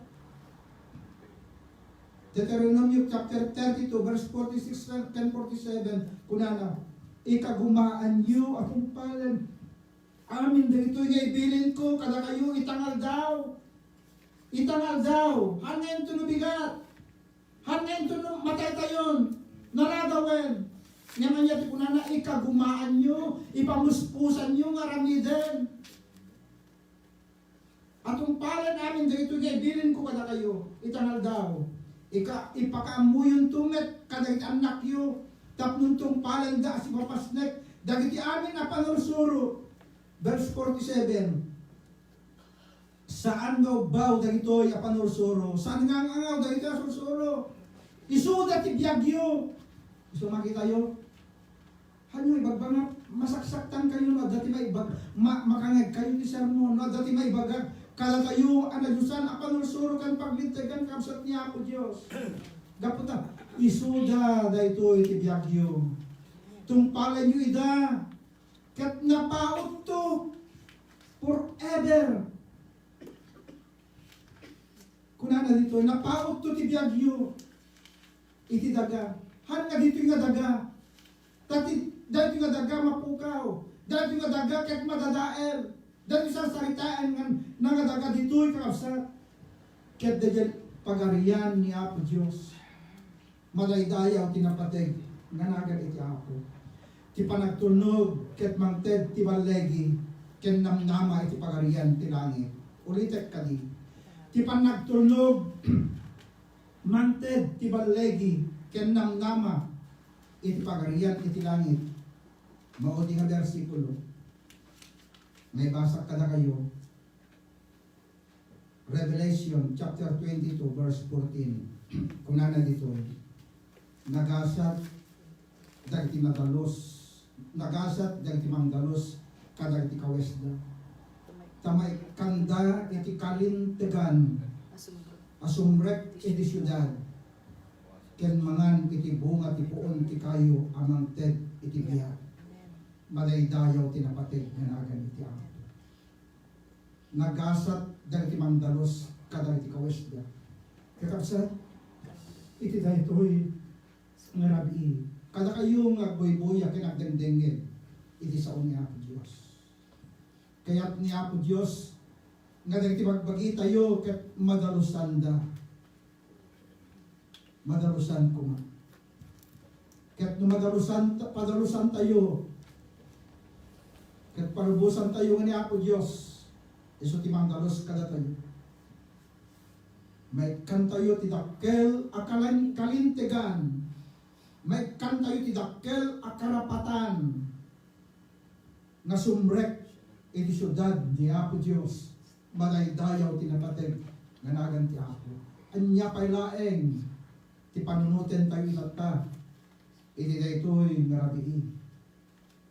Deuteronomio chapter thirty-two, verse forty-six ken forty-seven, kunana, "Ikagumaanyo a tungpalen Amin dagitoy nga ibilinko kadakayo ita nga aldaw. Ita nga aldaw, haan nga inton no bigat, haan nga inton no mataytayon, naradawen. Ngem ania ti kunana, ikagumaanyo, ipamuspusanyo nga aramiden. A tungpalen amin dagitoy nga ibilinko kadakayo ita nga aldaw. Ika-, ipakaammoyonto met kadagiti annakyo tapno tungpalenda a sipapasnek dagiti amin a panursuro. Verse forty-seven. Saan nga ubbaw dagitoy a panursuro. Saan nga ang-angaw dagitoy a sursuro. Isuda ti biagyo. Isu makitayo. Hanyo, ibagbaga, masaksaktan kayo no adda ti maibag-, ma-, makangeg kayo ti sermon, no adda ti maibaga kadatayo a nadiosan a panursuro ken paglintegan, kabsat ni Apo Dios. Gapu ta, isuda daytoy ti biagyo. Tungpalenyo ida, ket napautto forever. Kunana ditoy, napautto ti biagyo iti daga. Haan nga ditoy nga daga. Ta ti, daytoy nga daga mapukaw. Daytoy nga daga ket madadael. Daytoy sarsaritaen nga, nga daga ditoy, kakabsat. Ket daydiay pagarian ni Apo Dios. Madaydayaw ti napateg nga nagan iti Apo. Ti panagtulnog ket mangted ti ballegi ken namnama iti pagarian ti langit. Ulitek kadi. Ti panagtulnog mangted ti ballegi ken namnama iti pagarian iti langit. Maudi nga bersikulo nga ibasak kadakayo. Revelation chapter twenty-two, verse fourteen. Kunana ditoy, nagasat dagiti nadalus, nagasat dagiti mangdalus kadagiti kawesda. Ta maikkanda iti kalintegan a sumrek iti siudad, ken mangan iti bunga ti puon ti kayo a mangted iti biag. Madaydayaw ti napateg nga nagan iti Apo. Nagasat dagiti mangdalus kadagiti kawesda. Kakabsat, iti daytoy nga rabii, kadakayo nga agbuybuya ken agdengdengngeg iti sao ni Apo Dios. Kayat ni Apo Dios nga dagiti bagbagitayo ket madalusanda. Madalusan koma. Ket no madalusan, padalusantayo, ket palubosantayo nga ni Apo Dios, isu ti mangdalus kadatayo. Maikkantayo ti dakkel a kalan-, kalintegan. Maikkantayo ti dakkel a karapatan. Nga sumrek iti siudad ni Apo Dios, madaydayaw ti napateg nga nagan ti Apo. Ania pay laeng ti panunotentayo itatta iti daytoy nga rabii?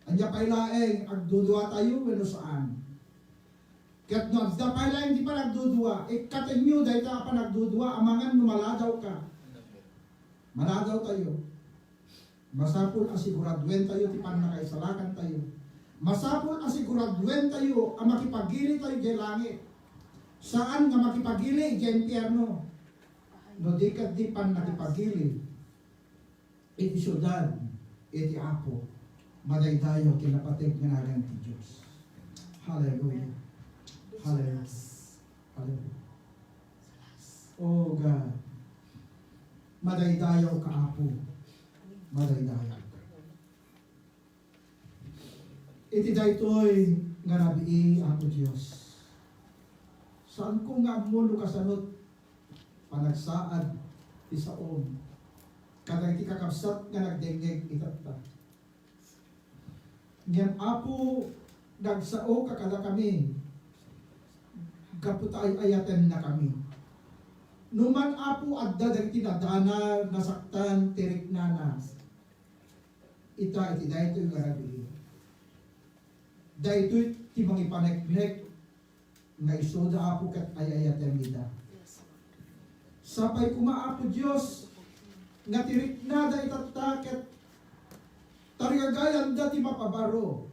Ania pay laeng, agduduatayo wenno saan? Ket no adda pay laeng ti panagdudua, ikkatenyo dayta a panagdudua amangan no maladawka. Maladawtayo. Masapul a siguraduentayo ti pannakaisalakantayo. Masapul a siguraduentayo a makipagilitayo idiay langit. Saan nga makipagili idiay impierno. No di ket di pannakipagili iti siudad iti Apo, madaydayaw ti napateg nga nagan ti Dios. Hallelujah. Hallelujah. Hallelujah. Oh God, madaydayaw ka, Apo. Madaydayaw ka. Iti daytoy nga rabii, Apo Dios, saanko nga ammo no kasanot panagsaad ti saom kadagiti kakabsat nga nagdengngeg itatta. Ngem, Apo, nagsaoka kadakami gapu ta ay-ayatennakami. No man, Apo, adda dagiti nadana, nasaktan ti riknana, ita iti daytoy nga rabii. Daytoy ti mangipaneknek nga isuda, Apo, ket ay-ayaten ida. Sapay koma, Apo Dios, nga ti riknada itatta ket tarigagayanda ti mapabaro.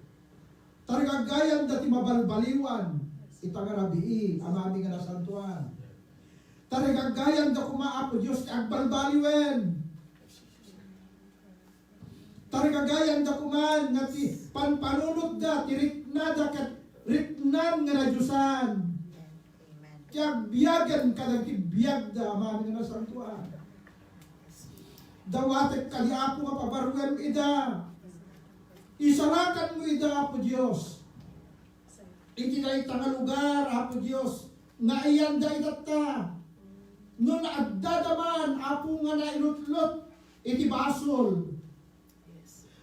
Tarigagayanda ti mabalbaliwan. Ita nga rabii, Amami nga nasantoan. Tarigagayanda koma, Apo Dios, ti agbalbaliwen. Tarigagayanda koma nga ti panpanunotda, ti riknada ket riknan nga nadiosan. Amen. Ti agbiagen kadagiti biagda, Amami nga nasantoan. Dawatek kadi, Apo, nga pabaruem ida. Isalakanmo ida, Apo Dios. Iti dayta nga lugar, Apo Dios, naiyanda itatta. No naadda man, Apo, nga nailutlot iti basol.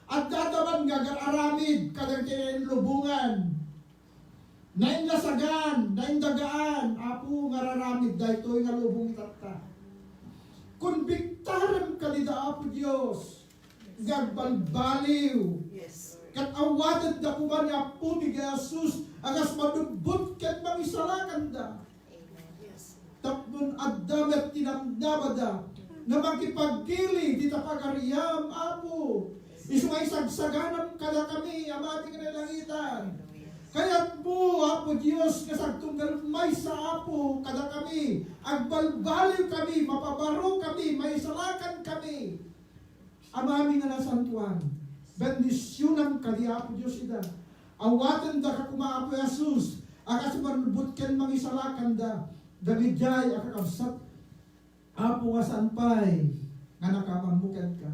Adda man nga agar-aramid kadagiti nainlubongan. Nainlasagan, naindagaan, Apo, nga araramid daytoy nga lubong itatta. Konbiktarem kadi da, Apo Dios, nga agbalbaliw. Yes. Ket awatendak koma ni Apo mi nga Jesus a kas manubbot ken mangisalakanda. Amen. Yes. Tapno adda met ti namnamada nga makipagili dita pagariam, Apo. Isu nga isagsaganam kadakami, Amami nga nailangitan. Kayatmo, Apo Dios, nga sagtunggal maysa, Apo, kadakami. Agbalbaliw kami, mapabaro kami, maisalakan kami. Amami nga nasantoan, bendisionam kadi, Apo Dios, ida. Awatendaka koma, Apo Jesus, a kas manubbot ken mangisalakanda, dagidiay a kakabsat, Apo, nga saan pay nga nakapammo kenka.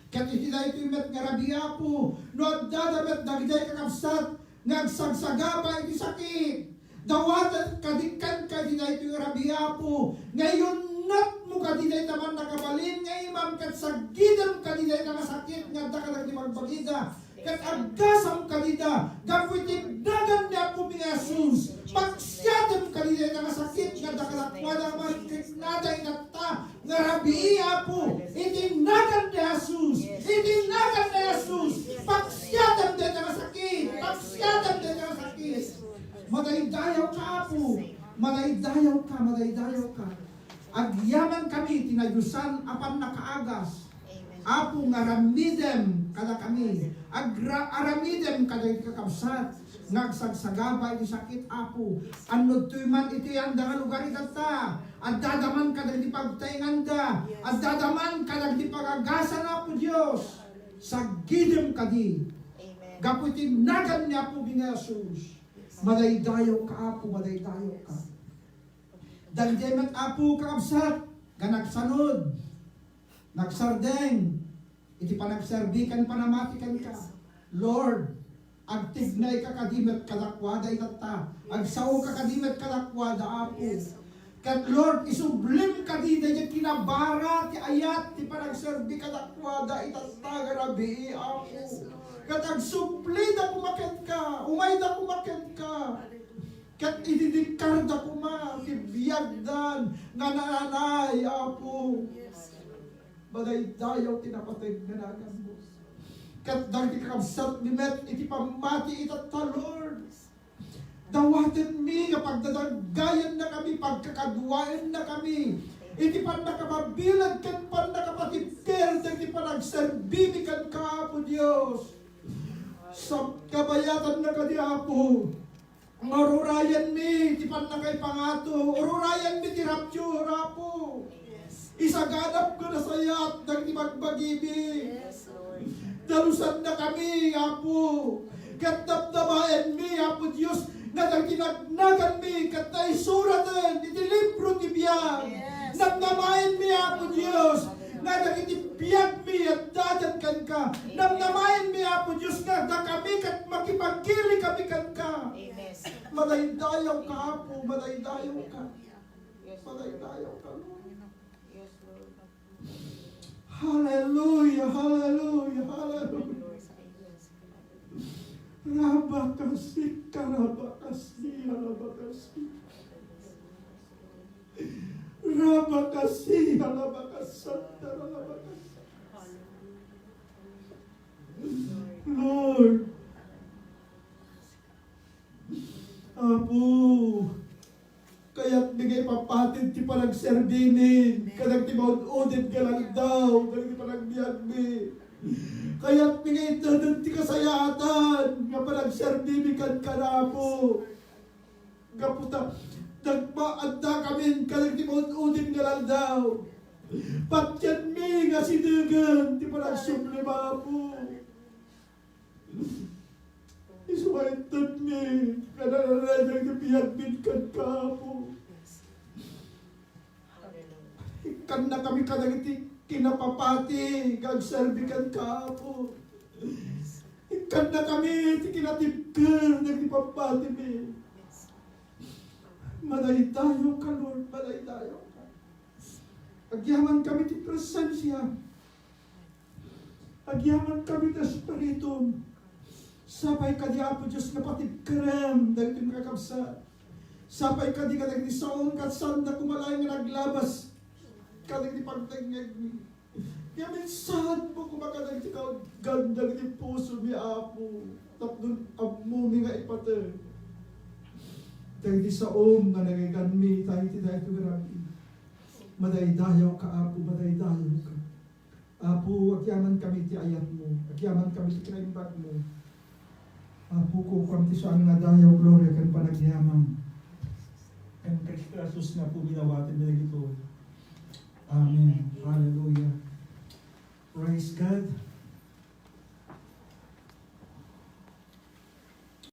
Ket iti daytoy met nga rabii, Apo, no addada met dagidiay kakabsat nga agsagsagaba iti sakit, dawaten kadi kenka iti daytoy nga rabii, Apo, nga iyunnatmo kadi dayta man nakabalin nga imam ket saggidem kadi dayta nga sakit nga adda kadagiti bagbagida. Ket aggasam kadida, gapu iti nagan ni Apo mi nga Jesus, paksiatem kadida ita nga sakit nga adda kadakuada nga mariknada itatta nga rabii, Apo, iti nagan ni Jesus, iti nagan ni Jesus, paksiatem dayta nga sakit, paksiatem dayta nga sakit. Madaydayaw ka, Apo, madaydayaw ka, madaydayaw ka. Agyaman kami ti nadiosan a pannakaagas. Amen. Apo, nga aramidem kadakami. Agra-, aramidem kadagiti kakabsat nga agsagsagaba iti sakit, Apo. Annodtoy man iti anda nga lugar itatta, addada man kadagiti pagtaenganda, addada man kadagiti pagagasan, Apo Dios. Saggidem kadi. Amen. Gapu iti nagan ni Apo mi nga Jesus. Madaydayaw ka, Apo, madaydayaw ka. Dagiti met, Apo, kakabsat, nga nagsanud, nagsardeng iti panagserbi ken panamati kenka. Lord, agtignay ka kadi met kadakuada itatta. Agsao ka kadi met kadakuada, Apo. Ket, Lord, isublim kadi daydi kinabara ti ayat ti panagserbi kadakuada itatta nga rabii, Apo. Ket agsublida koma kenka, umayda koma kenka. Ket ididikkarda koma ti biagdan nga naanay, Apo. Madaydayaw ti napateg nga naganmo. Ket dagiti kakabsatmi met iti pammati itatta, Lord. Dawatenmi nga pagdadaggayennakami, pagkakaduaennakami iti pannakapabileg ken pannakapatibker dagiti panagserbimi kenka, Apo Dios. Sa-, kabayatanna kadi, Apo. Nga ururayenmi ti pannakaipangato, ururayenmi ti rapture, Apo. Yes. Isaganam nga nasayaat dagiti bagbagimi. Yes, Lord. Dalusannakami, Apo. Ket damdamaenmi, Apo Dios, nga dagiti nagnaganmi ket naisuraten iti libro ti biag. Yes. Namnamaenmi, Apo Dios, nga dagiti biagmi addadan kenka. Namnamaenmi, Apo Dios, nga dakami ket makipagili kami kenka. Amen. Madaydayaw ka, Apo, madaydayaw ka. Madaydayaw ka, Lord. Hallelujah, hallelujah, hallelujah. Rabakasi, karabakasi, alabakasi. Rabakasi, alabakasanta, alabakasi. Lord, Apo, kayatmi nga ipapatid ti panagserbimi kadagiti maud-udid nga aldaw dagiti panagbiagmi. Kayatmi nga iteded ti kasayaatan nga panagserbimi kenka, Apo. Gapu ta nagpaadda kamin kadagiti maud-udid nga aldaw. Patienmi nga sidegen ti panagsublim, Apo. Isu nga itedmi, Kadagiti biagmi kenka, Apo. Ikkannakami kadagiti kinapapati nga agserbi kenka, Apo. Ikkannakami ti kinatibker dagiti pampatimi. Madaydayaw ka, Lord, madaydayaw ka. Agyaman kami ti presensia. Agyaman kami ti Espiritum. Sapay kadi, Apo Dios, nga patibkerem dagiti kakabsat. Sapay kadi kadagiti saom ket saanda koma laeng nga naglabas kadagiti pagtengngegmi. Nga minsaanmo koma kadagiti kaudgan dagiti pusomi, Apo, tapno ammomi nga ipater dagiti saom nga nangeganmi iti daytoy nga rabii. Madaydayaw ka, Apo, madaydayaw ka. Apo, agyaman kami ti ayatmo, agyaman kami ti kinaimbagmo. Apo, kukuam ti saan nga dayaw, gloria, ken panagyaman. Ken Cristo Jesus nga Apo, bilawaten dagitoy. Amen. Hallelujah. Praise God.